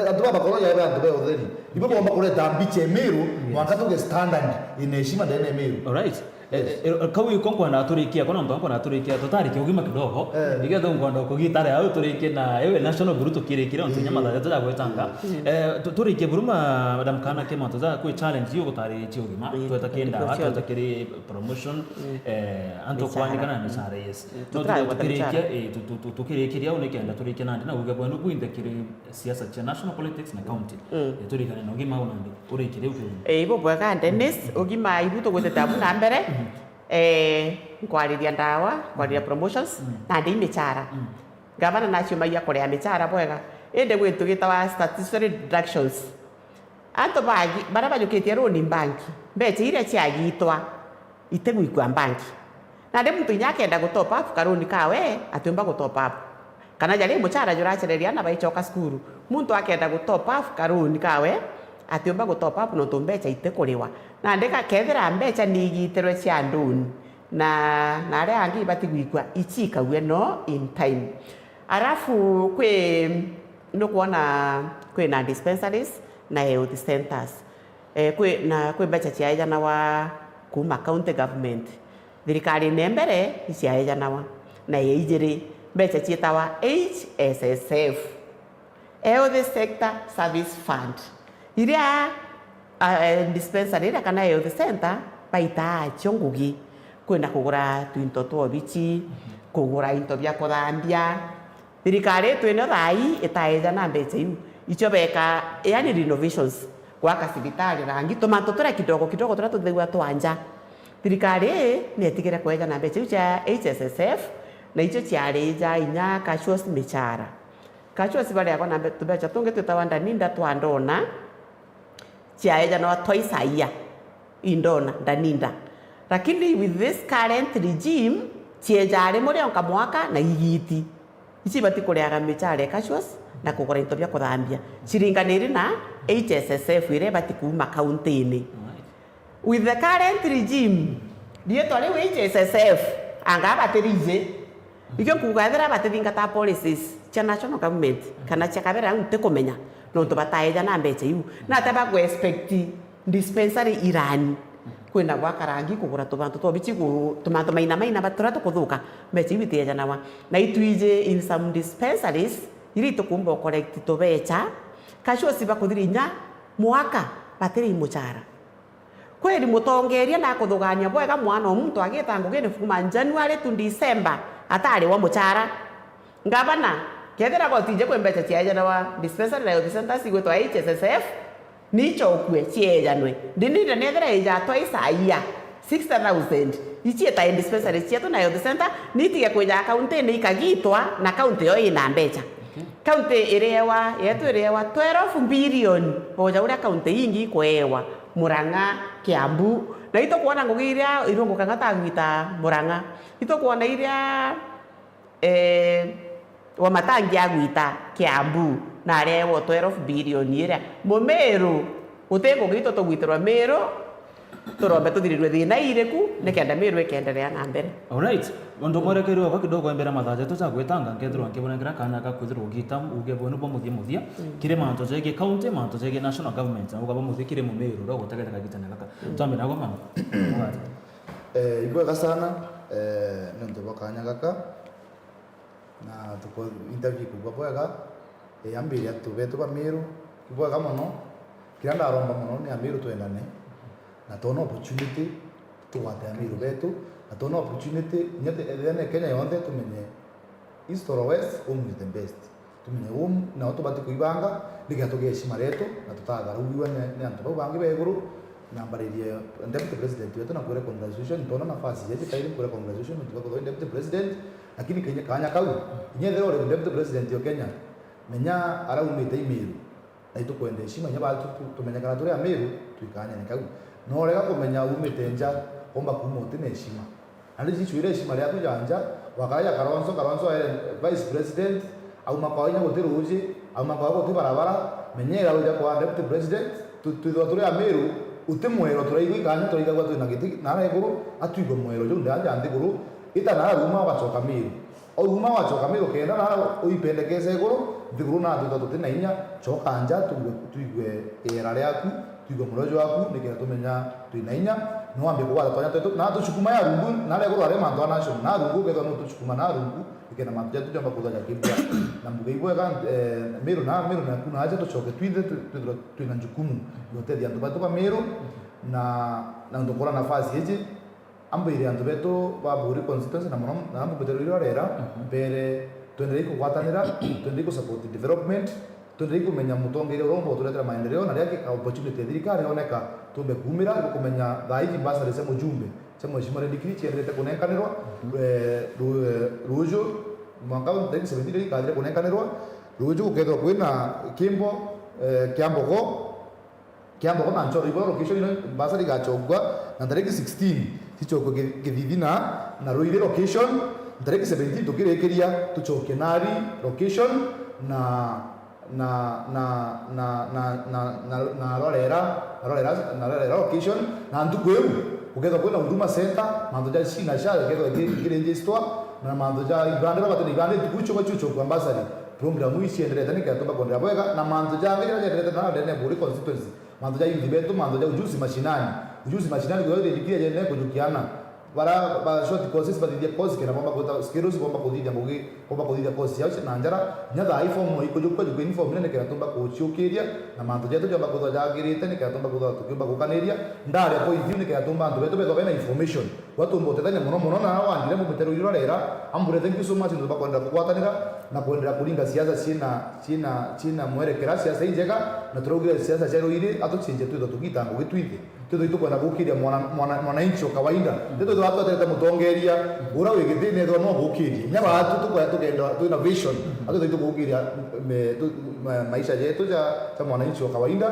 Antu ba bakoro jabe antu be utheri. Ibo bomba kureta mbicha Miru, mwanka tuge standard ina heshima ndene Miru. Alright. Eh, eh, kau iko nkwenda turikia, kono nkwenda turikia, tutarikia ugima kidogo. Eh. Igetha nkwenda kugitara au turikie na ewe national guru tukirikire ontu nyama tatu ja gwetanga. Eh, tu- turikie buru ma- madam kana ke mantu ja kwi challenge yo gutarikia ugima. Tweta kenda, tweta kiri promotion, eh, antu kwanikana na misara, yes. No tugira tuge tukirikia, eh, tu- tu- tu- tukirikiria au nikenda turikia nandi na uge bwenu bwinthe kiri siasa cia national politics na county. Eh, turikane na ugima au nandi urikire ukiu. Eh, ibo bwega Dennis, ugima ibu tugwitite abu na mbere. Eh, nkwariria ndawa, nkwariria promotions, na ndi michara. Gavana naciumagia kuria michara bwega. Indi gwitu gitawa statutory deductions. Antu bagi- baria bajukitie loan bank, mbecha iria ciagitwa itigwikua bank. Nandi muntu inya akenda gu top up karuni kawe, atiumba gu top up. Kana jari muchara juracereria ana baichoka cukuru, muntu akenda gu top up karuni kawe, atiumba gu top up nontu mbecha itikuriwa. Nandi ka- kethira mbecha ni igitirwe cia nduni, na, na aria angi ibati gwikua, ichikaue no in time. Arafu kwi, nukwona kwina dispensaries na health centers. Eh, kwi, na kwi mbecha ciaejanawa kuma county government. Thirikari ne mbere iciaejanawa, na ya ijiri mbecha ciitawa H S S F, Health Sector Service Fund, iria, ah, eh, dispensary iria kana health center baitaa acio ngugi, kwina kugura twinto twa obichi, kugura into bia kuthambia, Thirikari itwine thaa ii itaeja na mbecha iu. Icio beka, yani renovations, gwaka cibitari, rangi, tumantu turia kidogo kidogo turia tuthegua twa nja. Thirikari ii nietigire kweja na mbecha iu cia H S S F, na icio ciarija inya Casuals michara. Casuals bareagwa na mbe-, tubecha tungi twitawa Daninda twa ndona, ciaejanawa twice a year, indona, Daninda. Lakini with this current regime, cieja rimwe rionka mwaka na igiti. Ici ibati kureaga michara ya Casuals na kugura into bia kuthambia. Ciringaniri na H S S F iria ibati kuuma kauntini. With the current regime, riitwa riu H S S F, anga batirije. Ikio nkuuga, ethira batithingata policies cia national government, kana cia kabere, au ntikumenya, nontu bataeja na mbecha iu. Na ata bagu expect dispensary irani, kwina gwaka rangi, kugura tumantu twa obichi, ku-, tumantu maina maina ba-, turia tukuthuka, mbecha iu itiejanawa. Na itwiji in some dispensaries, iria itukumba u collect tubecha, Casuals bakuthira inya mwaka batiri i muchara. Kweri mutongeria nakuthugania bwega mwana o muntu agita ngugine kuma January to December atariwa muchara. Ngavana, kethira gotije kwi mbecha ciaejanawa dispensary na health centers igwitwa H S S F, nichokue ciejanwe. Ndinire nethira ija twice a year, sixty thousand, ichieta in dispensary cietu na health center, nitige kwija kauntini ikagitwa na kaunti yo ina mbecha. Kaunti iriewa, yetu iriewa twelve billion, oja uria kaunti ingi ikweewa, Murang'a, Kiambu. Na itukwona ngugi iria irungukaga ta gwita Murang'a. Itukwona iria, eh, Wamatangi agwita Kiambu, na areewa twelve billion iria. Mumiru, guti ngugi itu tugwitirwa Miru, Turombe tuthirirue thina iriku nikenda Miru ikenderea na mbere. Alright. Undu mwerekerio wakwa kidogo mbere mathaa jatu ja gwitanga, nkethirwa nkibonengera kanya ga kwithirwa ugiita uge bwenu bwa muthia muthia kiri mantu jegie county, mantu jegie national government, na uga bwa muthia kiri Mumiru uria ugutegera kagitene gaka. Twambe nago mama. Eh, ibwega sana, eh, niuntu bwa kanya gaka. Na tuko interview ikugwa bwega, eh, ambiri antu betu ba Miru, ibwega mono. Kiria ndaromba mono ni Amiru twendane, na twona opportunity, tugwate Amiru betu, na twona opportunity, inya te-, ethira ni Kenya yonthe, tumenye East or West, home is the best. Tumenye home, nao tubati kuibanga, nikenda tugie heshima rietu, na tutatharauiwa ni, ni antu bau bangi ba iguru. Na mbaririe Deputy President wetu na kwira congratulations, ntona nafasi yeje kairi kwira congratulations, nontu bwa kwithirwa deputy president, lakini kenya kanya kau, inya ethira uri deputy president o Kenya, menya araumite i Miru, na itukwenda heshima, inya batu tu-, tumenyekana turi Amiru, twikanyene kau. No urega kumenya umite nja, umba kuuma uti na heshima. Na riu cicwire heshima riaku ja nja, wakaraja Kalonzo, Kalonzo aere vice president, auma kwao inya guti ruuji, auma kwao guti barabara, menyera uja kwa deputy president, tu-, twithirwa turi Amiru, uti mwero turaigua ikanya turaigagua twina giti nara iguru, atwigwe mwero juu ndia ja nthiguru, ita nara ruma ugacoka Miru. Ouma wacoka Miru kenda nara uipendekeza iguru, nthiguru na twithwa tuti na inya, coka nja twigwe, twigwe iera riaku, twigwe murio jwaku, nikenda tumenya twina inya, no wambe kugwata twanya twetu, na tucukuma ya rungu, nara iguru ari mantu a national, na rungu ukethwa no tucukuma na rungu, nikenda mantu jatu jomba kuthwa jakibua. Na mbuga ibwega, eh, Miru na, Miru naku na aja tucoke twinthe twi-, twithirwe twina njukumu ya utethia antu baitu ba Miru, na, na ntukura nafasi iji, ambire antu betu ba Buuri constituency na mono, na mbumite rwiri rwa rera, mbere twenderei kugwatanira, twenderei ku support development, twenderei kumenya mutongeria uria umba uturetera maendeleo, na riria ki-, opportunity ya thirikari yoneka, tumbe kuumira, kumenya thaa iji bursary cia mujumbe, cia Mheshimiwa Reddy Kiri cienderete kunenkanirwa, eh, ru-, eh, ruuju, mwanka tariki seventeen ikathire kunenkanirwa, ruuju gukethirwa kwina kimbo, eh, kia mbogo, Kiambogo na Nchoro, ibura location ino mbasari igachokua na ntariki sixteen, cichokue Gi-, Githithi na, na Ruiri location, ntariki seventeen tukirikiria tuchoke Nari location na, na, na Rorera, na Rorera, na Rorera location, na ntuku iu gukethwa kwina Huduma Center, mantu ja C na SHA gakethwa ki-, kirinjistwa, na mantu ja ibande, babati na ibande, ntuku icio bachuchokua mbasari. Program ii cienderete nikenda tumba kwenderea bwega, na mantu jangi jaria jenderete na ndene Buuri constituency. Mantu ja youth betu, mantu ja ujuzi mashinani. Ujuzi mashinani, kwithirwa iri ndikira jene kujukiana. Bara ba short courses bathithia course kenda bomba kwita skills, bomba kuthithia ngugi, bomba kuthithia course yao na njara. Nya thaa ii form ikujukua, jukua ni form nene kenda tumba kuciukiria, na mantu jetu jomba kwithwa jagirite, nikenda tumba kwithwa tukiumba gukaniria. Ndaria kwa ithiu nikenda tumba antu betu bethwa bena information. Gwatumba utethania mono mono na wandire mbumite ruiri rwa rera, ambure thank you so much, nontu bwa kwendera kugwatanira na kwendera kuringa siasa ciina, ciina, ciina mwerekera, siasa injega, na turaugire siasa cia ruiri, atucinje twithwa tugita ngugi twinthe. Twithwa itukwenda gukiria mwana, mwana, mwananchi wa kawaida. Twithwa twatweterete mutongeria, ura wi gitine ethwa no gukirie. Nya baatu tukwenda tukenda, twina vision, atwithwa itugukiria me-, tu-, ma-, maisha jetu ja, ja mwananchi wa kawaida,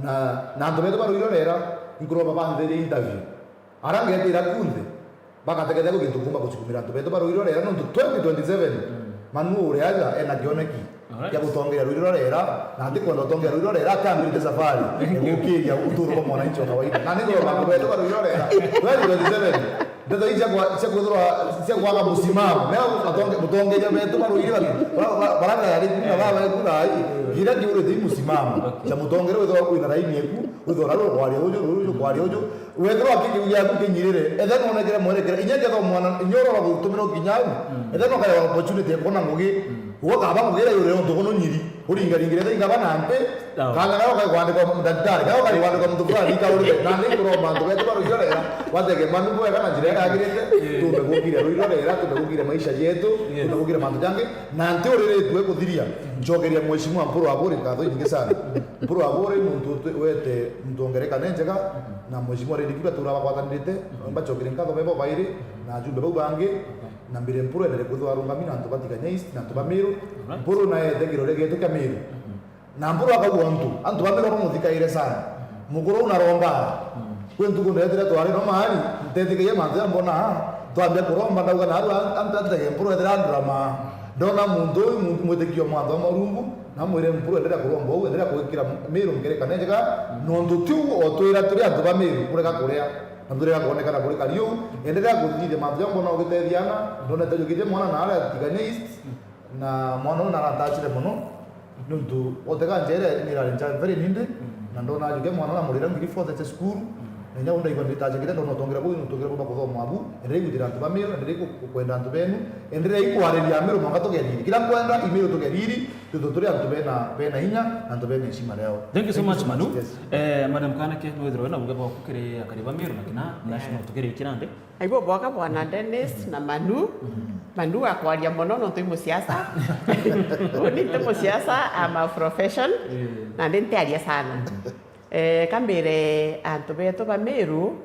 na, na antu betu ba ruiri rwa rera, nkuromba bantherie interview. Ara ngetira kunthe, bagategethia gugintu kuumba gucukumira antu betu ba ruiri rwa rera, nontu twenty twenty-seven, Manu uria aja ena kioneki gia gutongeria ruiri rwa rera, na atikwenda gutongeria ruiri rwa rera, atiambirite safari ya gukiria uturo bwa mwananchi wa kawaida. Na ni ngoromba antu betu ba ruiri rwa rera, twenty twenty-seven, ndeto ii cia kwa-, cia kwithirwa, cia kwaga musimamo. Mea atonge-, mutongeria betu ba ruiri bari, ba-, ba-, baranga yari kuna baba kuna ai, gira kiurite musimamo. Cia mutongeria withirwa wina raini eku, withirwa rau kwaria uju, ruru uju kwaria uju, Wethirwa kiu giaku kinyirire, etha nonekere mwerekera, inya kethwa mwana, inya urora gutumira ukinya au, etha nokareba opportunity ya kuona ngugi, ugakaba ngugi ira yurire untu kuno nyiri, uringaringire tha ingaba na mpi, kana kaya ukai kwandikwa ndagitari, kaya ukai kwandikwa muntu fulani ikarurire, na ni kuromba antu betu ba ruiri rwa rera, batege manu bwega na njira iria yagirite, tumbe gukiria ruiri rwa rera, tumbe gukiria maisha jetu, tumbe gukiria mantu jangi, na nti uriritue kuthiria, ncokeria Mheshimiwa Mpuru Aburi nkatho inyingi sana. Mpuru Aburi muntu utu-, wete muntu ongerekane njega, na Mheshimiwa Reddy Kiba tura bagwatanirite, mbacokire nkatho bebo bairi, na ajumbe bau bangi, na mbire Mpuru endere kwithirwa arungami na antu ba Tigania East, na antu ba Miru. Mpuru naete kirore gietu kia Miru. Na Mpuru akauga untu, antu ba Miru bamuthikaire sana. Mukuru uu naromba, kwi ntuku ndetire twari no maari, ntethikirie mantu ya mbona, twambia kuromba, ndauga naru, an-, antu atege Mpuru ethira andurama. Ndona muntu uyu, muntu mwitikio manthu ma Murungu, na mwire Mpuru, endelea kuromba uu, endelea gwikira Miru ngerekano njega, nontu tiu o twira turi antu ba Miru, kurega kuria, na turega kwonekana kuri kariu, endelea kuthithia mantu jau mbona ugitethia ana, ndonete jukite mwana na aria Tigania East, na mwana uyu narantachire mono, nontu otega njere ni irari nja very needy, na ndona ajuke mwana na murira ngiri four thirty school, na inya undaigua nditachikite, ndona utongera buu, utongera buu bakuthoma abu, endelea igwitira antu ba Miru, endelea ku-, ku-, kwenda antu benu, endelea ikwariria Miru mwanka tugeriri. Kila kwenda i Miru tugeriri, tutu turi antu bena, bena inya, antu bena heshima leo. Thank you so much, Manu. Yes. Eh, Madam Kanake, nwithirwa wina uge bwaku kiri akari ba Miru na kina national tukiri kira nthi. Aigua bwaka bwana Dennis na Manu. Manu akwaria mono nontu i musiasa. Uni nti musiasa, I'm a profession. Eh. Na ndi ntiaria sana. Eh, kambire antu betu ba Miru,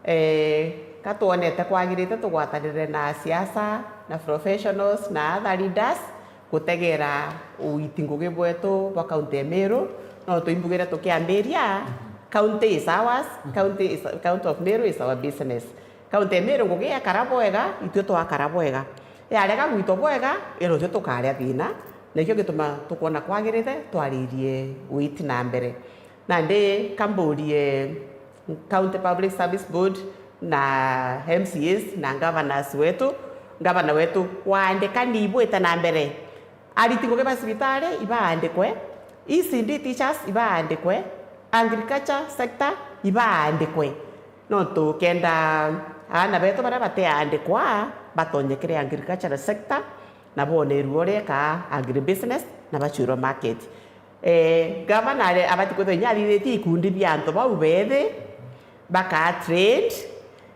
eh, ka twonete kwagirite tugwatanire na asiasa, na professionals, na other leaders, gutegera uiti ngugi bwetu bwa kaunti ya Miru, no tuimbugire tukiambiria, county is ours, county is, county of Miru is our business. Kaunti ya Miru ngugi yakara bwega, itwi twakara bwega. Yarega gwitwa bwega, ino twi tukaria thina, na ikio gituma tukwona kwagirite twaririe witi na mbere. Nandi kamburie County Public Service Board na M C As na governors wetu, governor wetu, waandikani ibwite na mbere. Ariti ngugi ba cibitari ibaandikwe, E C D teachers ibaandikwe, agriculture sector ibaandikwe. Nontu kenda aana betu baria batiaandikwa batonye kiri agricultural sector, na bone iruo rieka agribusiness na bachwirwa market. Eh, governor abati kwithirwa inya athithitie ikundi bia antu bau bethi, bakaa trained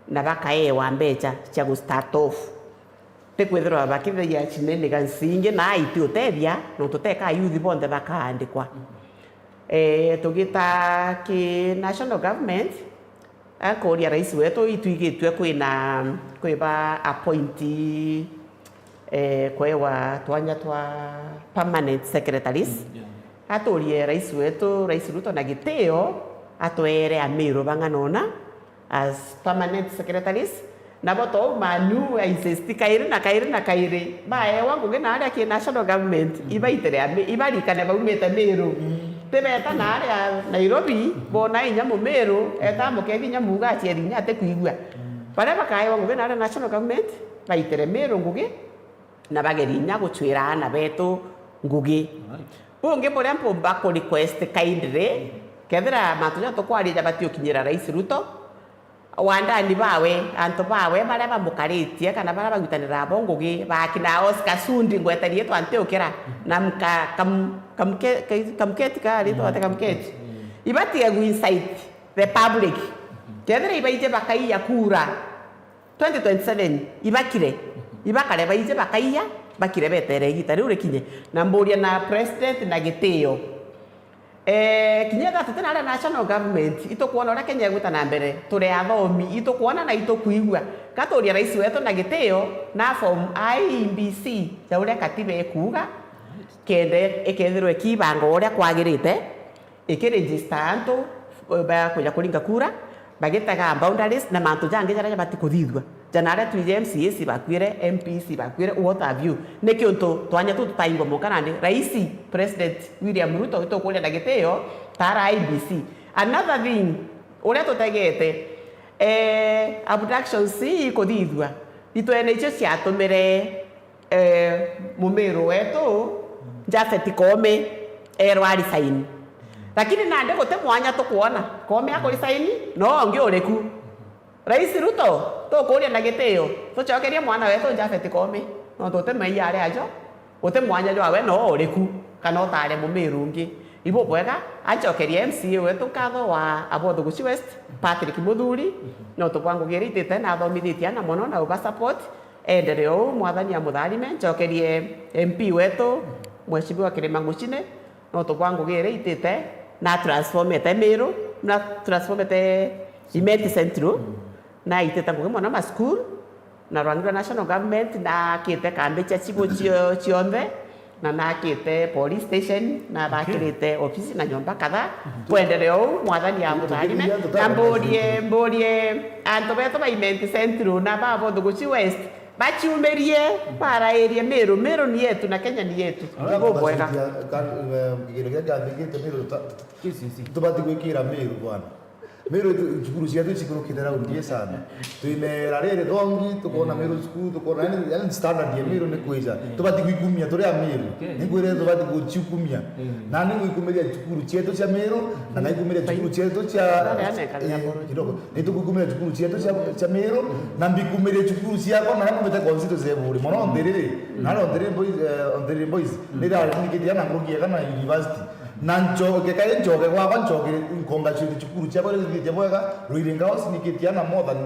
na bakaewa mbecha cia gu start off. Ti kwithirwa bakithagia shenanigans ingi na iti utethia, nontu teka youth bonthe bakaandikwa. Eh, tugita ki national government, akuria rais wetu, itwigitue kwina, kwiba appoint, eh, kwewa twanya twa permanent secretaries. Mm, yeah. Aturie rais wetu, Rais Ruto na gitio, atwere Amiru bang'ana una as permanent secretaries, nabo tou Manu a insist kairi na kairi na kairi, baewa ngugi na aria ki national government, mm, ibaitire Ami-, ibarikane baumite Miru. Mm. Tibeta na aria Nairobi, bona inya Mumiru, eta mukethi inya muga acieri inya atikwigua. Mm. Baria bakaewa ngugi na aria national government, baitire Miru ngugi, na bagerie inya gucwira aana betu ngugi. Right. Bungi buria mpumba ku request kindly, kethira mantu ja tukwaria jabati ukinyira Rais Ruto, wandani bawe, antu bawe baria bamukaritie kana baria bagwitanira nabo ngugi, bakina Oscar Sudi, ngweta riitwa ntiukira, na mka-, kam-, kamke-, ke-, kamketi ka, riitwa ate kamketi. Mm. Ibatige gu incite the public. Kethira ibaije bakaiya kura, twenty twenty-seven ibakire, ibakare baije bakaiya, bakire betere igita riu rikinye. Na mburia na president na gitio. Eh, kinya ethira tutina aria national government, itukwona uria Kenya igwita na mbere, turi athomi, itukwona na itukwigua. Katuria rais wetu na gitio, na form I E B C ja uria katiba ikuuga, kende ikethirwa ikibanga uria kwagirite, ikiregister antu, eh, ba kuja kuringa kura, bagitega boundaries na mantu jangi jaria jabati kuthithua. Jana aria twije M C As bakwire, M Ps bakwire, what have you. Ni kiuntu twanya tu tutaingwa mwanka nandi, Rais, President William Ruto, itukuria na gitio, tara I E B C. Another thing, uria tutegete, eh, abductions ii ikuthithua, itwene icio ciatumire eh, Mumiru wetu, Japhet Koome, erwa arisaini. Lakini nandi guti mwanya tukwona Koome akurisaini, no ungi uriku. Rais Ruto, tukuria na gitio, tucokerie mwana wetu Japhet Koome, nontu uti meia ari ajo, uti mwanya jwawe no uriku, kana utare Mumiru ungi. Ibubwega, ancokerie M C A wetu nkatho wa Aboth Guchi West, Patrick Muthuri, nontu bwa ngugi iria itite na athomithitie ana mono na uba support, Endelee uu, Mwathani amutharime. Ncokerie M P wetu, Mheshimiwa Kirima Nguchine, nontu bwa ngugi iria itite, na transformete Miru, na transformete Imenti Central, na itite ngugi mono ma school, na rwangi rwa national government, na akite kambi cia chibu cio-, cionthe, na nakite police station, na bakirite ofisi na nyomba kadhaa. Kwenderea uu, Mwathani amutharime. Na mburie, mburie antu betu ba Imenti Central na ba Abothuguchi West, Baciumirie, barairie Meru. Meru ni yetu na Kenya ni yetu. Ni bubwega. Ka-, eh, kigindo kiria kiathikite Meru tuta-, Kicici. Tubati gwikira Meru bwana. Meru tu-, cukuru cietu cikurukite raundi ii sana. Twina irari rithongi, tukona Meru cukuru, tukona, yani, yani standard ya Meru ni kwija. Tubati gwikumia turi a Meru. Ni ngwire tubati guciukumia. Na ni ngwikumiria cukuru cietu cia Meru, na ngaikumiria cukuru cietu cia, eh, kidogo. Ni tugwikumia cukuru cietu cia, cia Meru, na mbikumiria cukuru ciakwa, na ni mbite constituency ya Buuri. Mono Onthiriri, na Onthiriri Boys, eh, Onthiriri Boys, ni rari nikitia na nguruki ya kana university. Na ncoke, kari ncoke gwakwa, ncoke ncongratulate cukuru ciakwa iria cithitie bwega, Ruiring House, nikitie ana more than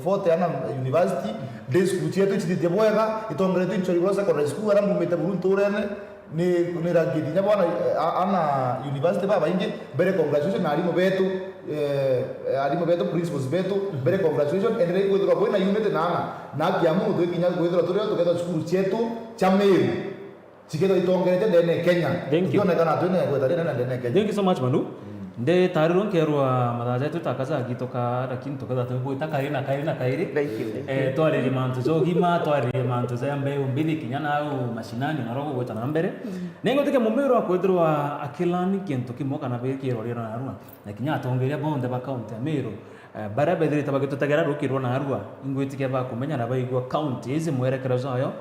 forty ana university, day school cietu icithitie bwega, itongeretwe Nchori Secondary School, aria mbumite buru nturene, ni, ni rangi kinya bwana, eh, a-, ana university babaingi, mbere congratulations na arimu betu, eh, arimu betu, principals betu, mbere congratulations, endelei kwithirwa bwina unity na ana, na haki ya Mungu twikinya kwithirwa turio tukethwa cukuru cietu cia Meru. Cikethwa itongerete ndene ya Kenya. Thank you. Ikionekana twina igweta rinene ndene ya Kenya. Thank you so much, Manu. Nditarirwe nkerwa mathaa jaitu itakaja agituka, lakini tukethwa tugwita kairi na kairi na kairi. Thank you, thank you. Eh, twaririe mantu ja ugima, twaririe mantu ja mbeu mbithi kinya nau mashinani na rogo gwita na mbere. Ningwitikia Mumiru akwithirwa akilani kintu kimwe kana bikirorira narua. Na kinya atongeria bonthe ba kaunti ya Meru, eh, baria bethirite bagitutegera rukirwa narua, ingwitikia bakumenya na baigua kaunti iji mwerekero jayo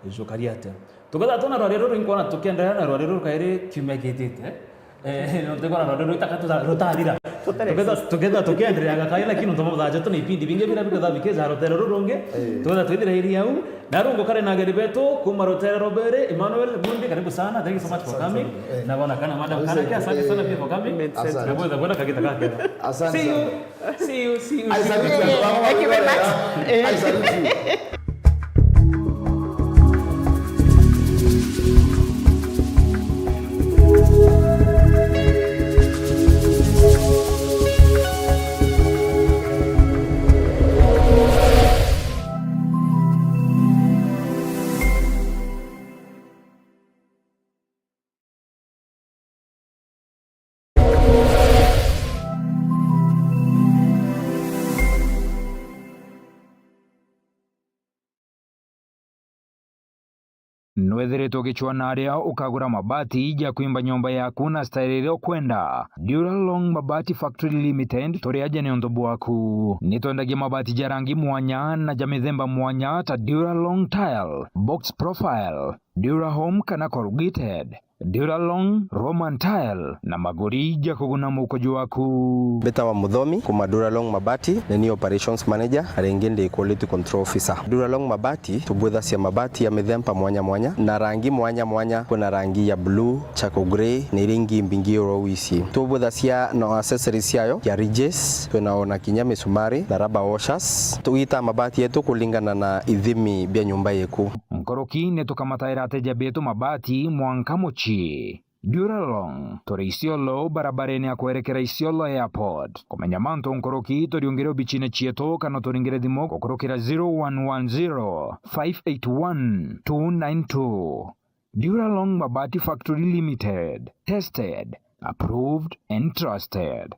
ijukari atia. Tukethirwa twina rwaria ruru, inkwona tukiendelea na rwaria ruru kairi kiumia gitite. Eh, no tukona rwaria ruru itaka tuta-, rutathira. Tukethirwa, tukethirwa tukiendelea gakairi, lakini nontu bwa muthaja tu na ipindi bingi biria bikethirwa bikija rutere ruru rungi. Eh. Tukethirwa twithirairie au. Na rungu kari na ageni betu kuma rutere rwa Buuri, Emmanuel Mundi, karibu sana. Thank you so much for coming. Asante sana. Eh. Na bona kana madam Karake, asante sana pia for coming. Asante. Na bwega, bwega kagita kake. Asante sana. See you. See you, see you, see you. I salute you. Thank you very much. I salute you. Nwethiritwe ugicwaa na aria ukagura mabati ja kwimba nyomba yaku na style iria ukwenda? Duralong Mabati Factory Limited, turi aja niuntu bwaku. Nitwendagia mabati ja rangi mwanya na ja mithemba mwanya ta Duralong Tile, Box Profile, Durahome kana Corrugated, Duralong, Roman Tile na maguri ja kuguna mukuju waku. Mbitawa Muthomi kuma Duralong Mabati, ni ni Operations Manager, na ringi ndi Quality Control Officer. Duralong Mabati, tubwithacia mabati ya mithemba mwanya mwanya na rangi mwanya mwanya. Kwina rangi ya blue, charcoal grey, na iria ingi mbingi oro ici. Tubwithacia na accessories ciayo, ya ridges, twina ona kinya misumari na rubber washers. Tugitaa mabati yetu kulingana na ithimi bia nyumba yeku. Nkuruki ni tukamataira ateja betu mabati mwanka mucii. Duralong, turi Isiolo, barabarene ya kwerekera Isiolo Airport. Kumenya mantu nkuruki, turiungire obicine cietu kana turingire thimu gukurukira zero one one zero, five eight one, two nine two. Duralong Mabati Factory Limited. Tested, approved and trusted.